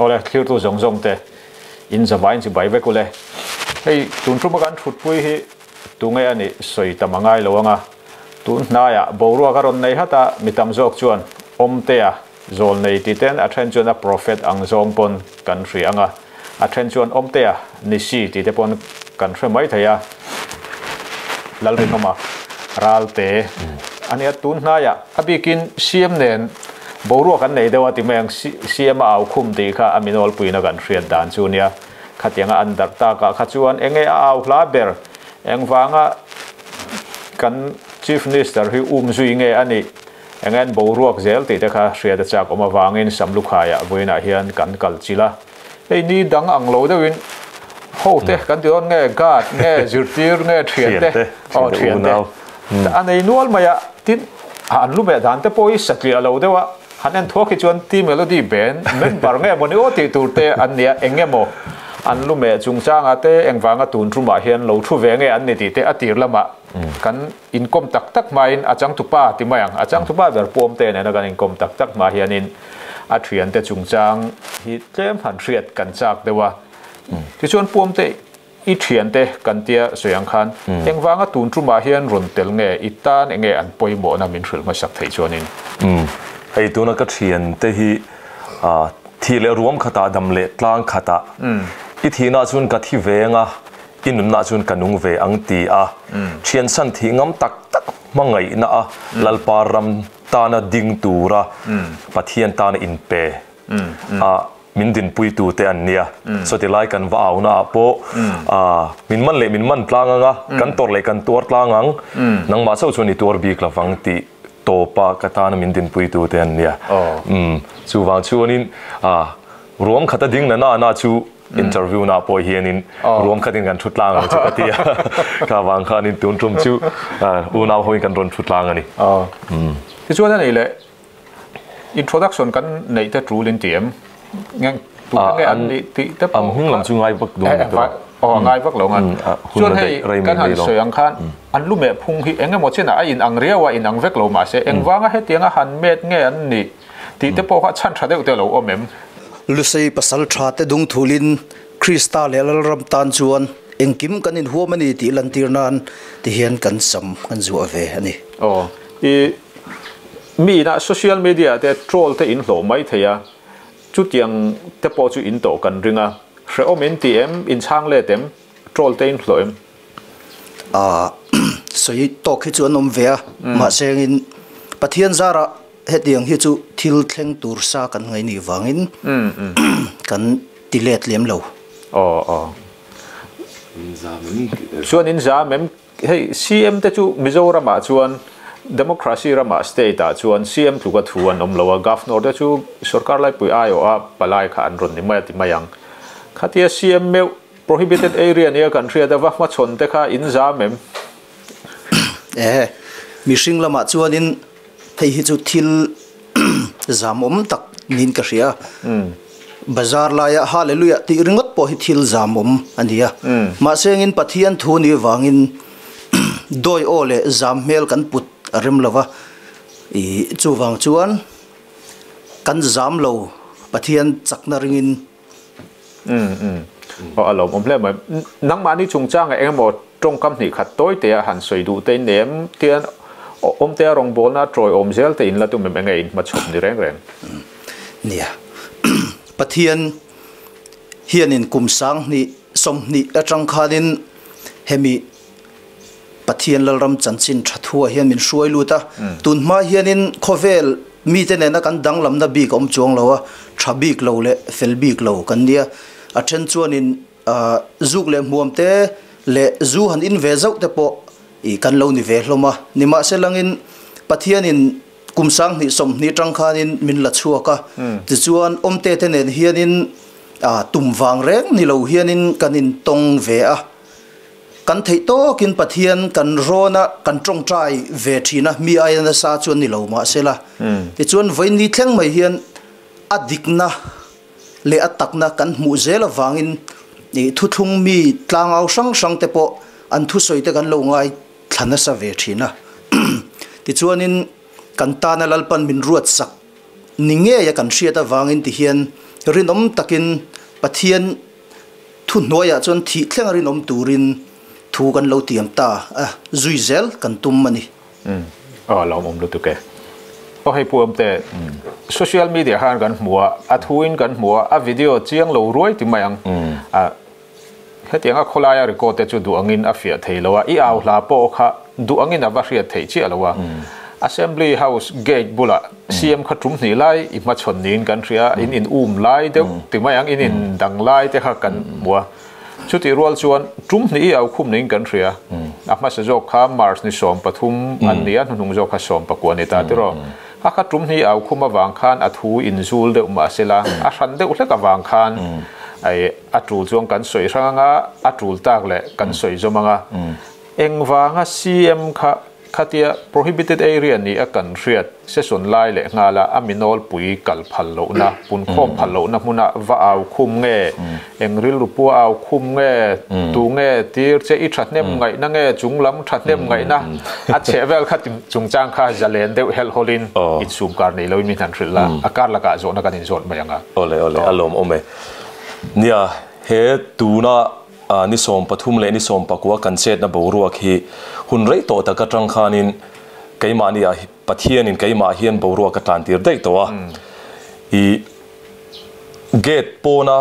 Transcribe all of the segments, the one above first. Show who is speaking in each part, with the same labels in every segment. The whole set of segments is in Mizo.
Speaker 1: Awle, thlirtu zawng zawng te in zavaiin chibai vek ule. Hei tun tuma kan thutpui hi tunge a nih sawi tam a ngai lo ang a, tun hnaiah boruak a rawn nei hat a, mi tam zawk chuan Awmtea zawl nei ti ten a then chuan a prophet ang zawng pawn kan hria ang a, a then chuan Awmtea Nisi ti te pawn kan hre mai thei a, Lalrinawma Ralte a nia tun hnaiah a bikin CM nen boruak an nei deuh a ti mai ang, CM a au khum tih kha a minawlpuina kan hriat dan chu nia, khatianga an darh takah kha chuan enge a au hla ber, engvanga kan Chief Minister hi um zui nge a nih, enge an boruak zel tih te kha hriat a chak awm avangin Samlukhaiah vawiinah hian kan kal chilh a. Hei ni dang ang lo deuhin ho te kan ti dawn nge guard nge zirtir nge thian te aw thian te a nei nual mai a tin an lu meh dan te pawh hi satliah lo deuh a han en thuak hi chuan T Melody band member nge mawni aw tih tur te an nia eng nge maw an lu meh chungchanga te engvanga tun tumah hian lo thu ve nge an ni tih te a tir lamah kan inkawm tak tak hmain a changtupa ti mai ang, a changtupa ber puam te nena kan inkawm tak tak hma hianin a thiante chungchang hi tlem han hriat kan chak deuh a. Tichuan puam te i thiante kan tia sawi ang khan engvanga tun tumah hian rawn tel nge i tan enge an pawimawhna min hrilh hmasak theih chuanin.
Speaker 2: Hei tuna ka thiante hi thih leh ruam khatah dam leh tlang khatah i thihna chuan ka thi veng a, I nunna chuan ka nung ve ang ti a, thianchhan thih ngam tak tak hmangaihna a Lalpa ram tana ding tura Pathian tana inpe a min dinpuitu te an nia. Chuti lai kan va auna ah pawh min man leh min man tlang ang a, kan tawrh leh kan tuar tlang ang, nangmah chauh chuan i tuar bik lovang tih tawpa ka tana min dinpuitu te an nia. Chuvang chuanin ruam khata ding na na na chu Interview na pawh hianin ruam khatin kan thu tlang ang chu ka ti a, kha vang khanin tun tum chu unau hoin kan rawn thu tlang a ni.
Speaker 1: Tichuan a nih leh introduction kan neih te tul in ti em? Nge tu te nge an nih tih te pawh
Speaker 2: Am hming lam chu ngai vak dawn ni tawh.
Speaker 1: Aw a ngai vak lo ang a. Chuan hei kan han sawi ang khan an lu meh phung hi eng emaw chinah a in ang riau a in ang vek lo mahse engvanga hetianga han met nge an nih Tih te pawh kha chhan tha deuh te a lo awm em?
Speaker 3: Lusei pasal tha te dung thulin Krista leh Lalram tan chuan engkim kan inhuam a ni tih lantir nan ti hian kan sam kan zuah ve a ni.
Speaker 1: Aw. I mi inah social media te troll te in hlawh mai thei a, chutiang te pawh chu in tawh kan ring a, hrehawm in ti em, in chhang let em, troll te in hlawh em?
Speaker 3: Aaa sawi tawk hi chu an awm ve a, mahse engin Pathian zarah Hetiang hi chu thil thleng tur sa kan ngaih nih vangin kan ti let lem lo.
Speaker 1: Aw aw. Chuan in zam em? Hei CM te chu Mizoram ah chuan Democracy ram ah state ah chuan CM tluka thu an awm lo a, Governor te chu sorkar laipui aiawh a palai kha an rawn ni mai a ti mai ang. Khatia CM meuh prohibited area nia kan hriat a va hmachhawn te kha in zam em?
Speaker 3: Ehe, mihring lamah chuanin Hei hi chu thil zamawm tak niin ka hria. Bazar laia Hallelujah tih ringawt pawh hi thil zamawm a ni a. Mahse engin Pathian thu ni vangin dawi aw leh zam hmel kan put a rem lo va. Ih chuvang chuan kan zam lo Pathian chakna ringin.
Speaker 1: Aw a lawmawm hle mai. Nangmahni chungchangah eng emaw tawngkam hnih khat tawi te a han sawi duh te in nei em? Tian awmte a rawngbawlna a tawiawm zel te in la tum em? Enge in hmachhawp ni reng reng?
Speaker 3: Nia. Pathian hianin kum 20 20 atang khanin hemi Pathian Lalram chanchin tha thuah hian min hruai lut a, tun hma hianin khawvel mite nena kan danglamna bik a awm chuang lo a, tha bik lo leh fel bik lo kan nia. A then chuanin zuk leh hmuam te leh zu han in ve zauh te pawh i kan lo ni ve hlawm a. Nimahselangin Pathianin kum 20 20 tang khanin min la chhuak a, tichuan awmte te nen hianin tum vang reng ni lo hianin kan intawng ve a. Kan theih tawkin Pathian kan rawn a, kan tawngtai ve thin a, mi aia nasa chuan ni lo mahsela. Tichuan vawiin thleng mai hian a dikna leh a takna kan hmuh zel avangin thuthlung mi tlangau hrang hrang te pawh an thusawi te kan lo ngai thla nasa ve thin a. Tichuanin kan tana Lalpan min ruatsak ni ngeia kan hriat avangin tihian. Rinawm takin Pathian thu hnuaiah chuan thih thlenga rinawm turin thu kan lo tiam ta a, zui zel kan tum a ni.
Speaker 1: Umm aw lawmawm lutuk e. Aw hei Pu Awmte, social media khan kan hmu a, a thuin kan hmu a, a video chiang lo ruai ti mai ang. A hetianga khawlaia record te chu duh angin a fiah thei lo a, i au hla pawh kha duh angin a va hriat theih chiah lo a. Assembly House gate bulah CM kha tum hnih lai i hmachhawn niin kan hria a, in in um lai deuh ti mai ang, in in dang lai te kha kan hmu a. Chutih rual chuan tum hnih i au khum niin kan hria. A hmasa zawk kha March ni 13 an ni a, hnuhnung zawk kha 19 a ni ta tiraw. A kha tum hnih i au khum avang khan a thu inzul deuh mahsela a hran deuh hlek avang khan a tul chuan kan sawi hrang anga, a tul tak leh kan sawi zawm anga. Engvanga CM kha Khatia prohibited area ni a kan hriat session lai leh nghala a mi nawlpui kal phal lohna, punkhawm phal lohna hmuna va au khum nge, eng rilru pua au khum nge, tu nge tir che i thahnem ngaihna nge chunglam thahnem ngaihna a chheh vel kha chungchang kha zalen deuh helh hawlin insum kar nei loin min han hrilh la, a kar lakah zawhna kan inzawt mai ang a.
Speaker 2: Awle awle a lawmawm e. Nia, he tuna Ni 13 leh ni 19 kan chetna boruak hi hun rei tawh tak atang khanin keimahni ah Pathianin keimah hian boruak a tantir daih tawh a. I gate pawna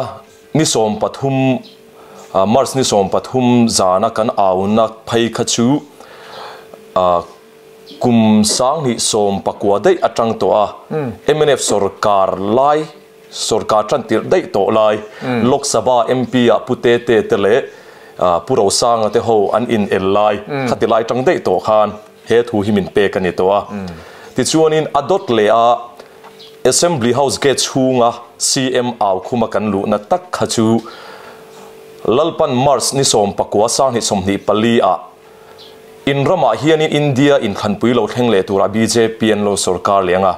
Speaker 2: ni 13 March ni 13 zana kan auna phei kha chu kum 2019 daih atang tawh a. Mnf sorkar lai Sorkar tan tirh daih tawh lai Lok Sabha MP ah Pu Tete te leh Pu Rosanga te ho an in el lai khati lai tang daih tawh khan he thu hi min pek a ni tawh a. Tichuanin a dawt leh a Assembly House gate chhunga CM au khuma kan luhna tak kha chu Lalpan March ni 19 2024 ah In ramah hianin India inthlanpui lo thleng leh turah bjp an lo sorkar leh ang a,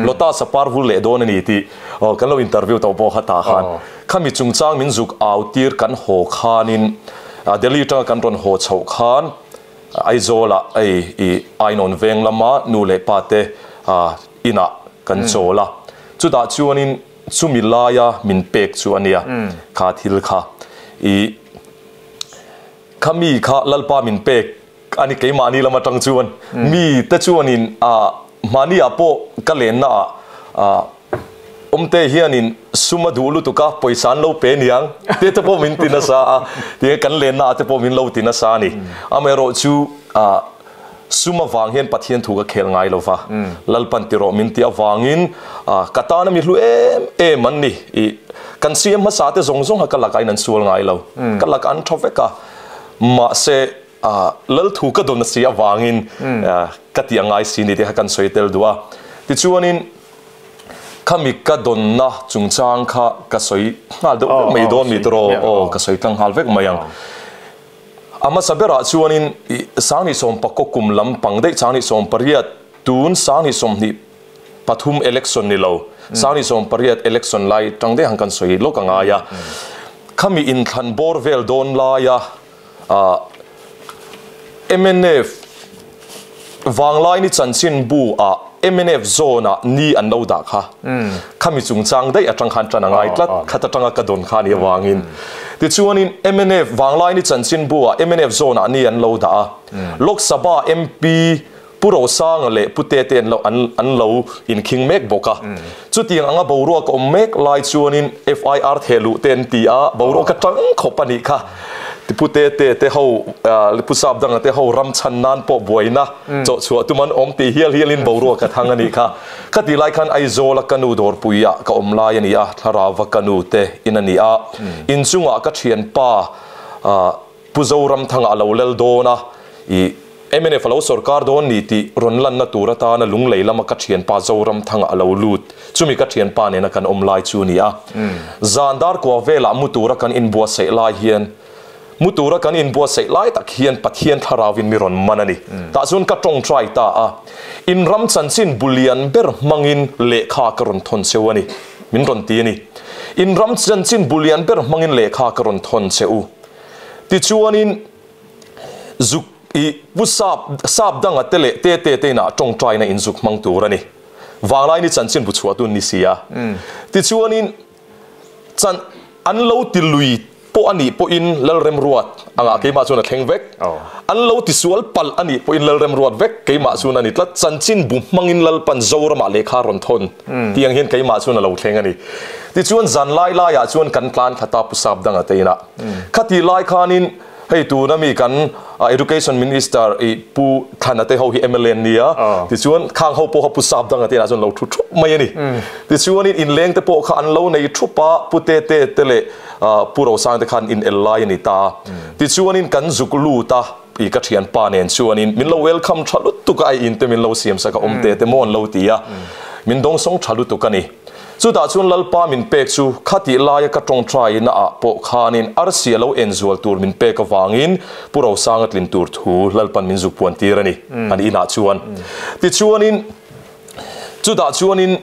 Speaker 2: Lotus a par vul leh dawn a ni tih kan lo interview tawh pawh kha tah khan khami chungchang min zuk au tir kan haw khanin Delhi atanga kan rawn haw chhoh khan Aizawlah hei i Ainawn veng lama nu leh pa te inah kan chawl a, chutah chuanin chumi laia min pek chu a nia kha thil kha i. Kha mi kha Lalpa min pek a ni keimahni lam atang chuan mi te chuanin ah mahni ah pawh ka lenna ah ah awmte hianin sum a duh lutuk a pawisa an lo pe niang te te pawh min ti nasa a tinge kan lenna ah te pawh min lo ti nasa a ni amaherawh chu ah sum avang hian Pathian thu ka khel ngai lo va Lalpan ti rawh min ti avangin ah ka tana mi hlu em em an ni ih kan siam hmasa te zawng zawng kha ka lakah in an sual ngai lo ka lakah an tha vek a mahse ah Lal thu ka dawn si avangin ka tih a ngai si ni tih kha kan sawi tel duh a tichuanin khami ka dawnna chungchang kha ka sawi nghal deuh vek mai dawn ni tawh aw ka sawi tlang nghal vek mai ang. A hmasa berah chuanin 2019 kum lam pang daih 2018 tun 2023 election ni lo 2018 election lai tang daih ang kan sawi lawk a ngai a. Khami inthlan bawr vel dawn laia mnf Vanglaini chanchinbu ah mnf zone ah ni an lo dah kha. Khami chungchang daih atang khan tan a ngai tlat khat atanga ka dawn kha a nih avangin. Tichuanin mnf Vanglaini chanchinbu ah mnf zone ah ni an lo dah a. Lok Sabha MP Pu Rosanga leh Pu Tete an lo an lo inkhing mek bawk a. Chutiang anga boruak a awm mek lai chuanin FIR thehluh te an ti a, boruak a tang khawp a nih kha. Pu Tete te ho, Pu Sapdanga te ho ram chhan nan pawh buaina chawhchhuah tum an awm tih hial hialin boruak a thang a nih kha. Ka tih lai khan Aizawla ka nu dawrpuiah ka awm lai a ni a, Thlarauva ka nu te in a ni a. Inchungah ka thianpa Pu Zoramthanga a lo lel dawn a, i mnf a lo sorkar dawn ni tih rawn lanna tur atana lunglei lama ka thianpa Zoramthanga a lo lut. Chumi ka thianpa nena kan awm lai chu a ni a. Zan dar kua velah mu tura kan inbuatsaih lai hian mu tura kan inbuatsaih lai tak hian Pathian thlarauin mi rawn man a ni. Tah chuan ka tawngtai ta a, in ram chanchin bu lian ber hmangin lehkha ka rawn thawn cheu a ni, min rawn ti a ni. In ram chanchin bu lian ber hmangin lehkha ka rawn thawn che u. Tichuanin zuk i pu sap sap danga te leh te te te inah tawngtaina in zuk hmang tur a ni. Vanglaini chanchin bu chhuah tun ni si a. Tichuanin Chan an lo ti lui pawh a nih pawhin Lalremruat anga keimah chuan a thleng vek. An lo ti sual palh a nih pawhin Lalremruat vek keimah chuan a ni tlat. Chanchin bu hmangin Lalpan Zoramah lehkha rawn thawn tih ang hian keimah chuan a lo thleng a ni. Tichuan zan lai laiah chuan kan tlan khat a Pu Sapdanga te inah. Khatih lai khanin Hei tuna mi kan Education Minister i Pu Thana te ho hi mla an nia, tichuan khang ho pawh kha Pu Sap danga te inah chuan lo thu thup mai a ni. Tichuanin inleng te pawh kha an lo nei thup a, Pu Tete te leh Pu Rosang te khan in el lai a ni ta. Tichuanin kan zuk lut a, i ka thianpa nen chuanin min lo welcome tha lutuk a, ai in te min lo siam sak a, awm te te maw an lo ti a, min dawngsawng tha lutuk a ni. Chutah chuan Lalpa min pek chu khatih laia ka tawngtaiin a ah pawh khanin arsi a lo en zual tur min pek avangin Pu Rosanga tlin tur thu Lalpan min zuk puan tir a ni, an inah chuan. Tichuanin, chutah chuanin,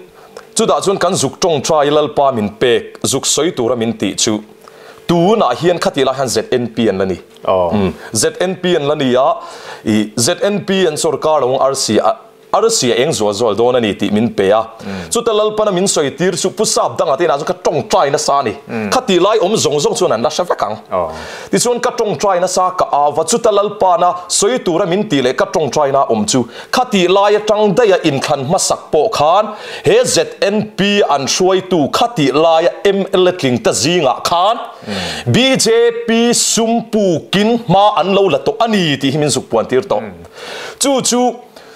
Speaker 2: chutah chuan kan zuk tawngtai Lalpa min pek zuk sawi tura min tih chu tunah hian khatih lai hian ZNP an la ni. ZNP an la ni a, i ZNP an sorkar lo ang arsi a, Arsi a eng zual zual dawn a ni tih min pe a. Chuta Lalpana min sawi tir chu Pu Sap dangah te inah chuan ka tawngtai nasa a ni. Khatih lai awm zawng zawng chuan an la hre vek ang. Tichuan ka tawngtai nasa ka au va, chuta Lalpana sawi tura min tih leh ka tawngtaina awm chu khatih lai atang daih a inthlan hmasak pawh khan he ZNP an hruaitu khatih laia mla tling ta zingah khan bjp sum pukin hma an lo la tawh a ni tih hi min zuk puan tir tawh. Chu chu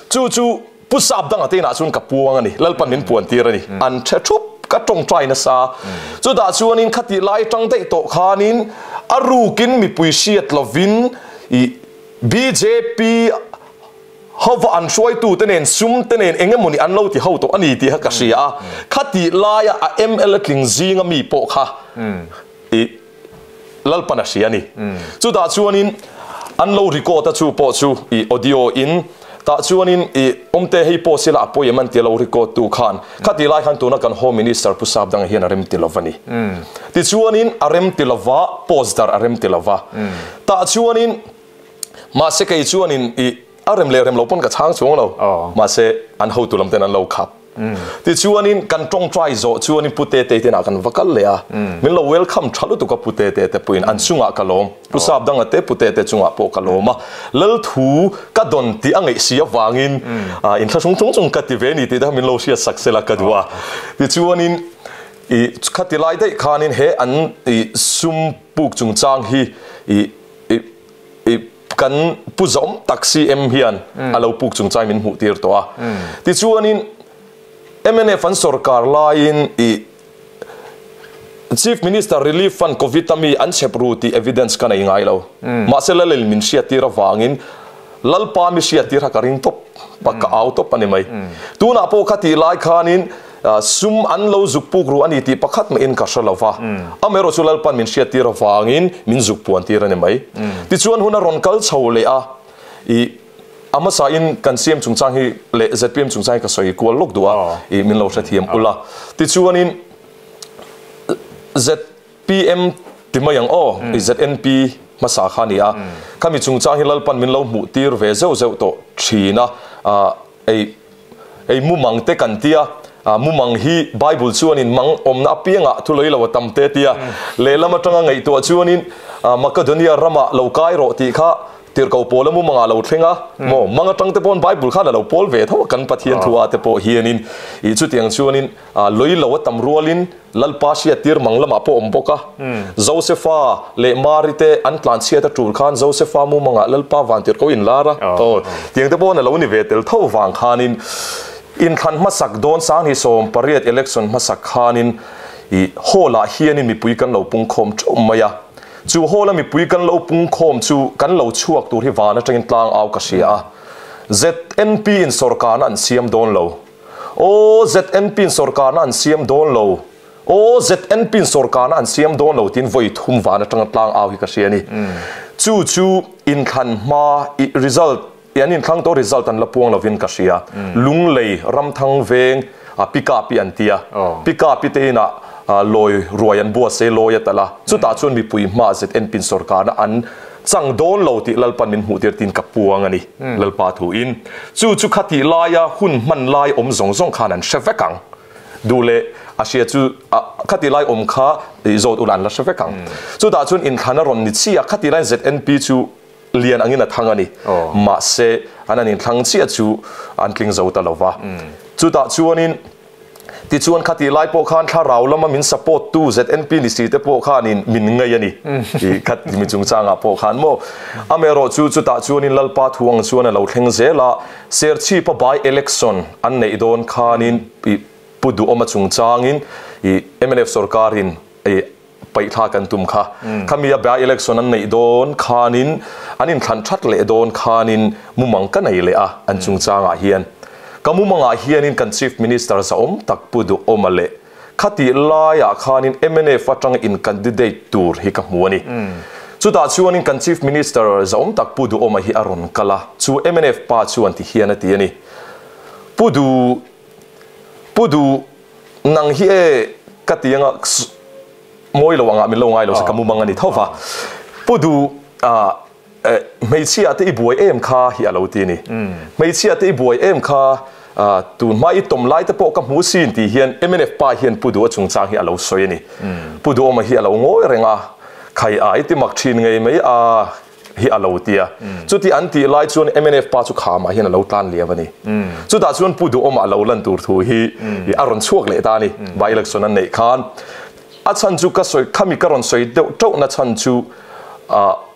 Speaker 2: Chu chu Pu Sap danga te inah chuan ka puang a ni, Lalpan min puan tir a ni, an hre thup, ka tawngtai nasa. Chutah chuanin khatih lai tang daih tawh khanin a rukin mipui hriat lovin i bjp hova an hruaitu te nen sum te nen eng emawni an lo ti ho tawh a ni tih kha ka hria a, khatih laia a mla tling zinga mi pawh kha i Lalpan a hria a ni. Chutah chuanin an lo record a chu pawh chu i audio in tah chuanin i awmte hei pawh sila a pawi em an tia lo record tu khan khatih lai khan tuna kan Home Minister Pu Sapdanga hian a rem ti lova ni. Tichuanin a rem ti lova post dar a rem ti lova tah chuanin mahse kei chuanin i a rem leh rem lo pawn ka chhang chuang lo mahse an hotu lam ten an lo khap. Tichuanin kan tawngtai zawh chuanin Pu Tete te inah kan va kal leh a, min lo welcome tha lutuk a Pu Tete te pawhin an chungah ka lawm, Pu Sap danga te Pu Tete chungah pawh ka lawm a, Lalthu ka dawn tih a ngaih si avangin inthlahrung chung chung ka ti ve ni tih te kha min lo hriat sak sela ka duh a. Tichuanin i khati lai daih khanin he an i sum puk chungchang hi i i I kan pu zawm tak CM hian a lo puk chungchai min hmuh tir tawh a. Tichuanin mnf an sorkar laiin i Chief Minister Relief Fund Covid a mi an chhep ru tih evidence ka nei ngai lo. Mahse Lalil min hriat tir avangin Lalpa mi hriat tir kha ka ring tawp, ka au tawp a ni mai. Tunah pawh kha tih lai khanin Sum an lo zuk puk ru a ni tih pakhat mahin ka hre lo va, amaherawh chu Lalpan min hriattir avangin min zuk puan tir a ni mai. Tichuan hun a rawn kal chho leh a, i a hmasain kan CM chungchang hi leh zpm chungchang hi ka sawi kual lawk duh a, i min lo hrethiam ula. Tichuanin zpm ti mai ang aw, i ZNP hmasa kha a ni a, khami chungchang hi Lalpan min lo hmuh tir ve zeuh zeuh tawh thin a, ei Ei mumang te kan tia, mumang hi Bible chuanin mang awmna apiangah thu lei lo a tam te tia. Lehlam atanga ngaihtuah chuanin Makedonia ramah lo kai rawh tih kha tirhko pawla mumangah lo thleng a, maw mang atang te pawhin Bible khan a lo pawl ve tho a kan Pathian thu ah te pawh hianin ih chutiang chuanin lei lo a tam rualin Lalpa hriattir mang lamah pawh awm bawk a. Josefa leh Mari te an tlanchhiat a tul khan Josefa mumangah Lalpa van tirhko inlar a. Aw, tiang te pawhin a lo ni ve tel tho vang khanin inthlan hmasak dawn Sanghi 18 election hmasak khanin i hall ah hianin mipui kan lo pungkhawm theuh mai a. Chu hall a mipui kan lo pungkhawm chu kan lo chhuak tur hi van atangin tlang au ka hria a. ZNP in sawrkarna an siam dawn lo. Aw ZNP in sawrkarna an siam dawn lo, aw ZNP in sawrkarna an siam dawn lo tiin vawi thum van atanga tlang au hi ka hria a ni. Chu chu inthlan hma i result i an inthlang tawh result an la puang lovin ka hria. Lunglei Ramthang veng a Pikapi an tia, Pikapi te inah lawi ruai an bua se lawi a talh a, chutah chuan mipui hma ZNP in sawrkarna an Chang dawn lo tih Lalpan min hmuh tir tiin ka puang a ni, Lalpa thuin. Chu chu khatih laia hun hman lai awm zawng zawng khan an hre vek ang. Duh leh a hria chu khati lai awm kha zawt ula an la hre vek ang. Chutah chuan inthlan a rawn ni chiah a, khati laiin ZNP chu lian angin a thang a ni. Mahse, an han inthlang chiah chu an tling zo ta lo va. Chutah chuanin tichuan khati lai pawh khan thlarau lama min support tu ZNP ni si te pawh khanin min ngei a ni. Khati mi chungchangah pawh khan maw. Amaherawh chu chutah chuanin Lalpa thu ang chuan a lo thleng zel a, Serchhipa by election an neih dawn khanin Pu Duhawma chungchangin mnf sorkarin paihthla kan tum kha. Khami a by election an neih dawn khanin an inthlan that leh dawn khanin mumang ka nei leh a an chungchangah hian. Ka mumangah hianin kan Chief Minister zahawm tak Pu Duhawma leh khatih laiah khanin mnf atanga in candidate tur hi ka hmu a ni. Chutah chuanin kan Chief Minister zahawm tak Pu Duhawma hi a rawn kal a, chu mnf pa chuan ti hian a ti a ni. Pu Duh, Pu Duh, nang hi e ka ti anga mawi lo angah min lo ngai lo se ka mumang a ni tho va. Pu Duh, Hmeichhia te i buai em kha hi a lo ti a ni. Hmeichhia te i buai em kha tun hma i tawm lai te pawh ka hmu sin tih hian mnf pa hian Pu Duha chungchang hi a lo sawi a ni. Pu Duhawma hi a lo ngawi reng a, khai a i ti mak thin ngei mai a hi a lo ti a. Chuti an tih lai chuan mnf pa chu khamah hian a lo tlan liam a ni. Chutah chuan Pu Duhawma a lo lan tur thu hi a rawn chhuak leh ta a ni. By election an neih khan A chhan chu ka sawi, khami ka rawn sawi deuh teuhna chhan chu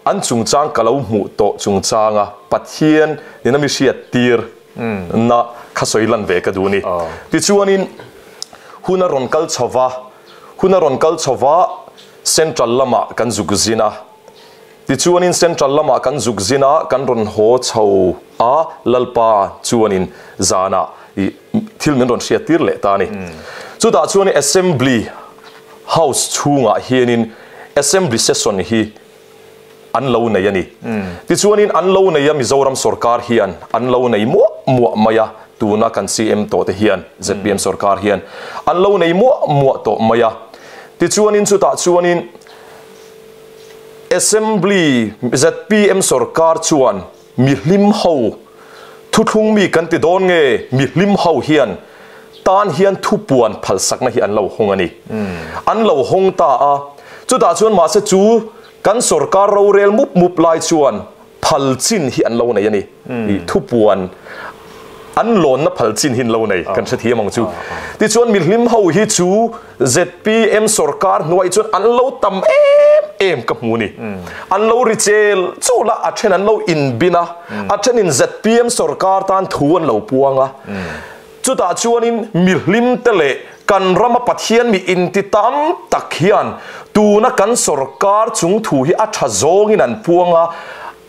Speaker 2: an chungchang ka lo hmuh tawh chungchanga Pathian in a mi hriat tir na kha sawi lan ve ka duh ni. Tichuanin hun a rawn kal chho va, hun a rawn kal chho va Central lamah kan zuk zin a. Tichuanin Central lamah kan zuk zin a, kan rawn haw chho a, Lalpa chuanin zanah i thil min rawn hriat tir leh ta a ni. Chutah chuanin Assembly House chhungah hianin Assembly Session hi an lo nei a ni. Tichuanin an lo nei a, Mizoram sorkar hian an lo nei muah muah mai a, tuna kan CM tawh te hian, zpm sorkar hian an lo nei muah muah tawh mai a. Tichuanin chutah chuanin Assembly zpm sorkar chuan mihlim ho thuthlung mi kan ti dawn nge mihlim ho hian tan hian thupuan phalsakna hi an lo hawng a ni. An lo hawng ta a, chutah chuan mahse chu kan sorkar rorel mup mup lai chuan phal chin hi an lo nei a ni. Thupuan an lawnna phal chin hi an lo nei, kan hrethiam ang chu. Tichuan mihlim ho hi chu zpm sorkar hnuai chuan an lo tam em em ka hmu ni. An lo ri chel chul a, a then an lo inbin a, a thenin zpm sorkar tan thu an lo puang a. Chutah chuanin mihlim te leh kan rama Pathian mi inti tam tak hian tuna kan sorkar chung thu hi a tha zawngin an puang a,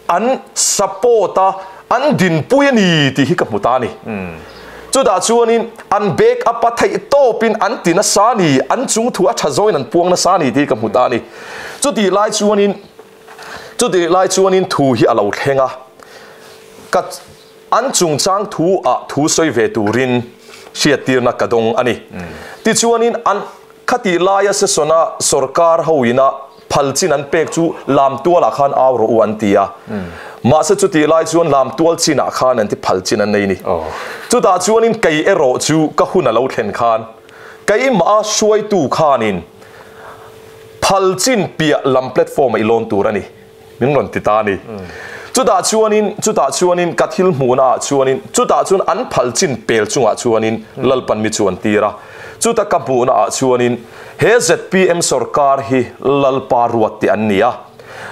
Speaker 2: an support a, an dinpui a ni tih hi ka hmu ta a ni. Chutah chuanin an back up a theih tawpin an ti nasa a ni, an chung thu a tha zawngin an puang nasa a ni tih hi ka hmu ta a ni. Chutih lai chuanin chutih lai chuanin thu hi a lo thleng a, ka An chungchang thu ah thu sawi ve turin hriattirna ka dawng a ni. Tichuanin an khatih laia session-a sorkar hoina phal chin an pek chu lamtualah khan au rawh u an ti a. Mahse chutih lai chuan lamtual chinah khan an ti phal chin an nei ni. Chutah chuanin kei erawh chu ka hun a lo thlen khan keimah a hruaitu khanin phal chin piah lam platform-ah i lawn tur a ni. Min rawn ti ta a ni. Chutah chuanin, chutah chuanin, ka thil hmuhna ah chuanin, chutah chuan an phal chin pel chungah chuanin Lalpan mi chuan tir a. Chuta ka hmuhna ah chuanin he zpm sorkar hi Lalpa ruat te an ni a.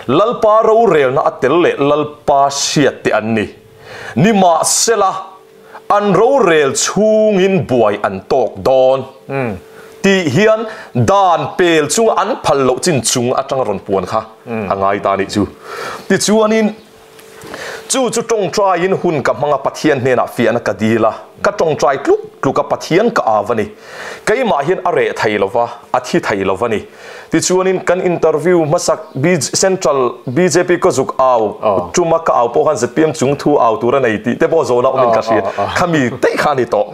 Speaker 2: Lalpa rorelna a tel leh Lalpa hriat te an ni. Nimahsela, an rorel chhungin buai an tawk dawn tih hian dan pel chunga an phal loh chin chung atanga rawn puan kha a ngai ta nih chu. Tichuanin chu chu tawngtaiin hun ka hmang a, Pathian hnenah fiahna ka dil a, ka tawngtai tluk tluk a, Pathian ka au a ni. Keimah hian a reh thei lova, a thi thei lova ni. Tichuanin kan interview hmasak Central bjp ka zuk au tuma ka au pawh khan zpm chung thu au tur a nei tih te pawh zawhna awmin ka hria. Khami daih kha a ni tawh.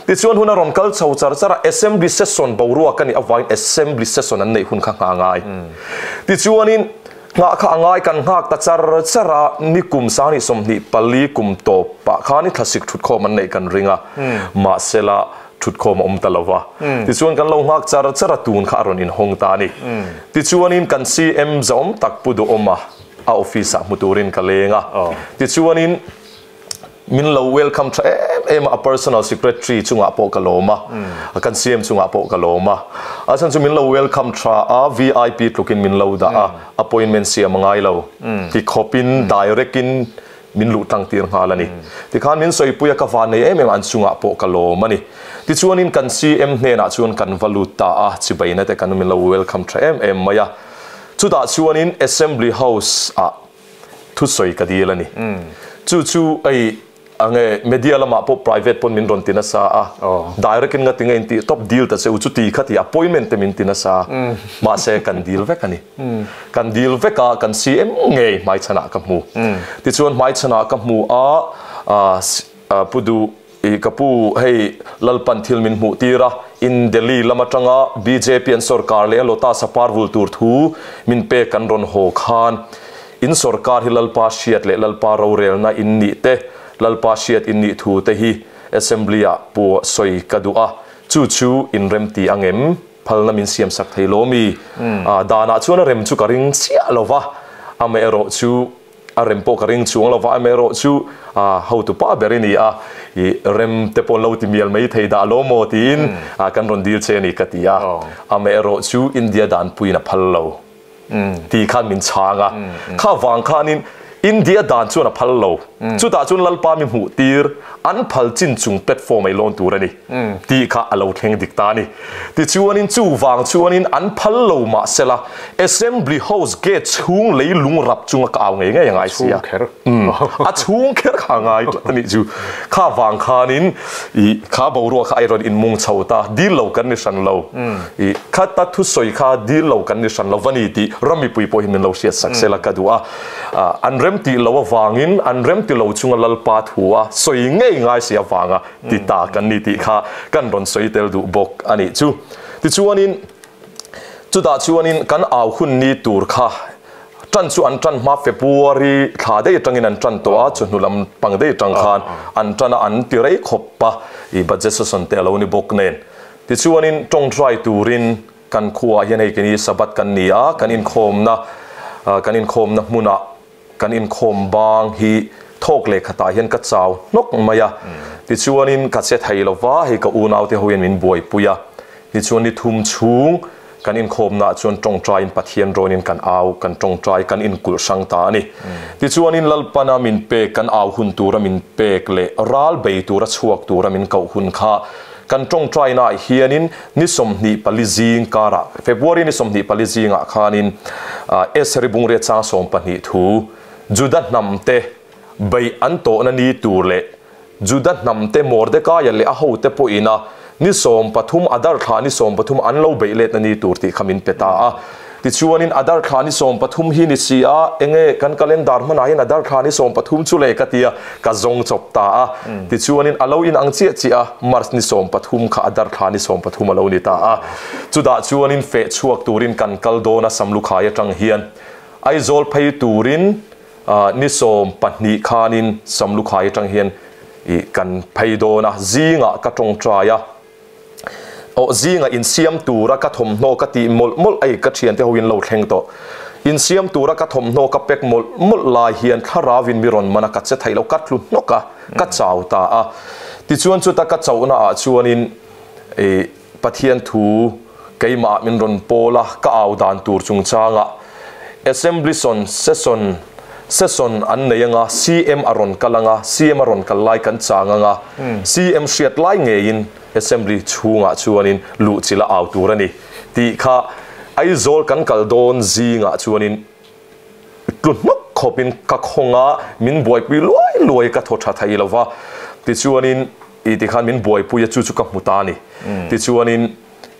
Speaker 2: Tichuan hun a rawn kal chho char char a, Assembly session boruak a nih avangin Assembly session an neih hun kha nghah a ngai. Tichuanin nghah kha a ngai kan nghak ta char char a, ni kum 2024 kum tawpah khan i thlasik thutkhawm an neih kan ring a. Mahsela. Thutkhawm a awm ta lo va. Tichuan kan lo nghak char char a, tun kha a rawn inhawng ta a ni. Tichuanin kan CM zawm tak Pu Duhawma a office ah hmu turin ka leng a. Tichuanin min lo welcome tha em em a, a personal secretary chungah pawh ka lawm a, kan CM chungah pawh ka lawm a. A chhan chu min lo welcome tha a, VIP tlukin min lo dah a, appointment siam a ngai lo. Tikhawpin direct in Min luh tlang tir nghal a ni. Tikhan min sawipui a ka van nei em em a, an chungah pawh ka lawm a ni. Tichuanin kan CM hnenah chuan kan va lut ta a, chibaina te kan min lo welcome tha em em mai a. Chutah chuanin Assembly House ah thusawi ka dil a ni. Chu chu hei ange media lamah pawh private pawn min rawn ti nasa a, direct in nga tinge in tih tawp dil ta che u chuti kha ti appointment te min ti nasa a, mahse kan dil vek a ni. Kan dil vek a, kan CM ngei hmaichhanah ka hmu. Tichuan hmaichhanah ka hmu a, Pu Duh, i ka pu hei Lalpan thil min hmuh tir a, in Delhi lam atanga bjp an sorkar leh a Lotus a parvul tur thu min pek kan rawn haw khan in sorkar hi Lalpa hriat leh Lalpa rorelna in nih te, Lalpa hriat in nih thu te hi Assembly ah pu sawi ka duh a, chu chu in remti angem? Phalna min siam sak thei lo mi? Danah chuan a rem chu ka ring chiah lo va, amaherawh chu a rem pawh ka ring chuang lo va, amaherawh chu hotu pa ber i ni a, i rem te pawh lo ti mial mai thei dah lo maw tiin kan rawn dil che a ni ka ti a, amaherawh chu India danpuiin a phal lo. Ti khan min chhang a, kha vang khanin India dan chuan a phal lo, chutah chuan Lalpa mi hmuh tir an phal chin chung platform ei lawn tur a ni tih kha a lo thleng dik ta a ni. Tichuanin chu vang chuanin an phal lo mahsela Assembly House gate chhung leilung rap chunga ka au ngei ngei a ngai si a, a chhung kher kha a ngai tlat a nih chu. Kha vang khanin i kha boruak kha a rawn inmung chho ta, dil lo kan ni hran lo. I khata thusawi kha dil lo kan ni hran lo va ni tih ram mipui pawhin min lo hriat sak sela ka duh a. An rem tih lo avangin an rem ti lo chunga Lalpa thu a sawi ngei ngai si avanga ti ta kan ni tih kha kan rawn sawi tel duh bawk a nih chu. Tichuanin chutah chuanin kan au hun ni tur kha Ṭan chu an ṭan hma February thla daih aṭangin an ṭan tawh a, chawhnu lam pang daih aṭang khan an ṭan a, an ti rei khawp a, i budget session te a lo ni bawk nen. Tichuanin ṭawngṭai turin kan khuaah hian hei kini Sabbath kan ni a, kan inkhawmna, kan inkhawmna hmunah kan inkhawm bang hi thawk leh khatah hian ka chau hnawk mai a. Tichuanin ka che thei lo va, hei ka unaute ho hian min buaipui a. Tichuan ni thum chhung Kan inkhawmnaah chuan tawngtaiin Pathian rawnin kan au, kan tawngtai, kan inkulh hrang ta a ni. Tichuanin Lalpana min pek, kan au hun tura min pek leh ral bei tura chhuak tura min koh hun kha kan tawngtainaah hianin ni 24 zing karah, February ni 24 zingah khanin Eseri Bungria chang 12 thu, Juda hnamte beih an tawhna ni tur leh Juda hnamte Mordekaia leh a hote pawhin a ni 13, Adar thla ni 13 an lo beih letna ni tur tih kha min pe ta a. Tichuanin Adar thla ni 13 hi ni si a, enge kan calendar hmanah hian Adar thla ni 13 chu le ka ti a, ka zawng chawp ta a. Tichuanin a lo inang chiah chiah a, March ni 13 kha Adar thla ni 13 a lo ni ta a. Chutah chuanin feh chhuak turin kan kal dawn a Samlukhai atang hian Aizawl phei turin Ni 12 khanin Samlukhai atang hian i kan phei dawn a, zingah ka tawngtai a, aw zingah insiam tura ka thawmhnaw ka tih mawlh mawlh a, ka thiante ho in lo thleng tawh. Insiam tura ka thawmhnaw ka pack mawlh mawlh lai hian thlarauin mi rawn man a, ka che theih lo, ka tlu hnawk a, ka chau ta a. Tichuan chuta ka chauhna ah chuanin i Pathian thu keimah min rawn pawl a, ka au dan tur chungchangah Assembly sawn session session an nei anga, CM a rawn kal anga, CM a rawn kal lai kan chang anga, CM hriat lai ngeiin Assembly chhungah chuanin luhchilh a au tur a ni tih kha Aizawl kan kal dawn zingah chuanin tlu hnawk khawpin ka khawng a, min buaipui luai luai ka thaw tha thei lo va, tichuanin I tikhan min buaipui a chu chu ka hmu ta a ni. Tichuanin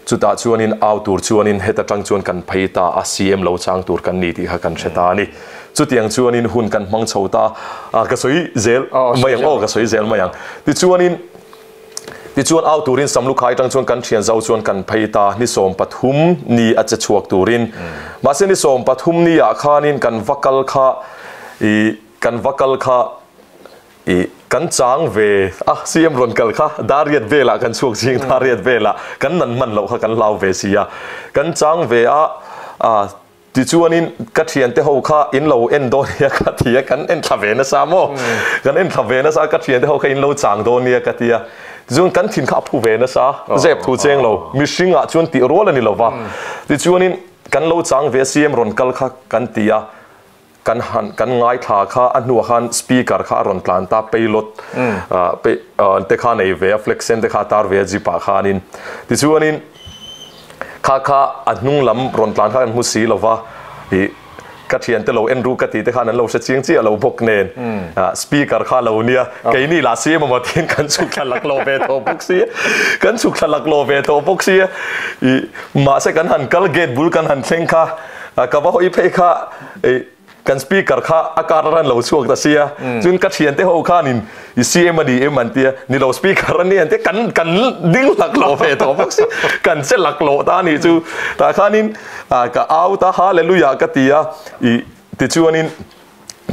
Speaker 2: chutah chuanin au tur chuanin heta tang chuan kan phei ta a, CM lo chang tur kan ni tih kha kan hre ta a ni. Chutiang chuanin hun kan hmang chho ta a, ka sawi zel mai ang aw, ka sawi zel mai ang. Tichuanin tichuan au turin Samlukhai tang chuan kan thian zau chuan kan phei ta ni 13 ni a che chhuak turin. Mahse ni 13 ni ah khanin kan va kal kha i kan va kal kha I Kan chang ve a, CM rawn kal kha Dariat velah kan chhuak zing, Dariat velah kan nan hman loh kha kan hlau ve si a. Kan chang ve a, tichuanin ka thiante ho kha in lo en dawn nia ka ti a, kan en thla ve nasa maw? Kan en thla ve nasa, ka thiante ho kha in lo chang dawn nia ka ti a. Tichuan kan thin kha a phu ve nasa, zep thu cheng lo, mihringah chuan tih rual a ni lo va. Tichuanin kan lo chang ve a, CM rawn kal kha kan ti a. Kan han kan ngaithla kha a hnuah khan speaker kha a rawn tlan ta pailot te kha nei ve a flex sen te kha a tar ve a jeep ah khanin tichuanin kha kha a hnung lam rawn tlan kha kan hmu si lova ih ka thian te lo en ru ka tih te khan an lo hre chiang chiah lo bawk nen speaker kha lo nia keini lah si emaw tiin kan chhuk thla lak lo ve tawh bawk si kan chhuk thla lak lo ve tawh bawk si ih mahse kan han kal gate bul kan han thleng kha Ka va hawi phei kha kan speaker kha a kar a ran lo chhuak ta sia chuan ka thian te ho khanin i CM a ni em an tia ni lo speaker a ni an tia kan kan ding lak lo ve tawh bawk si kan che lak lo ta ni chu tah khanin ka au ta hallelujah ka ti a i tichuanin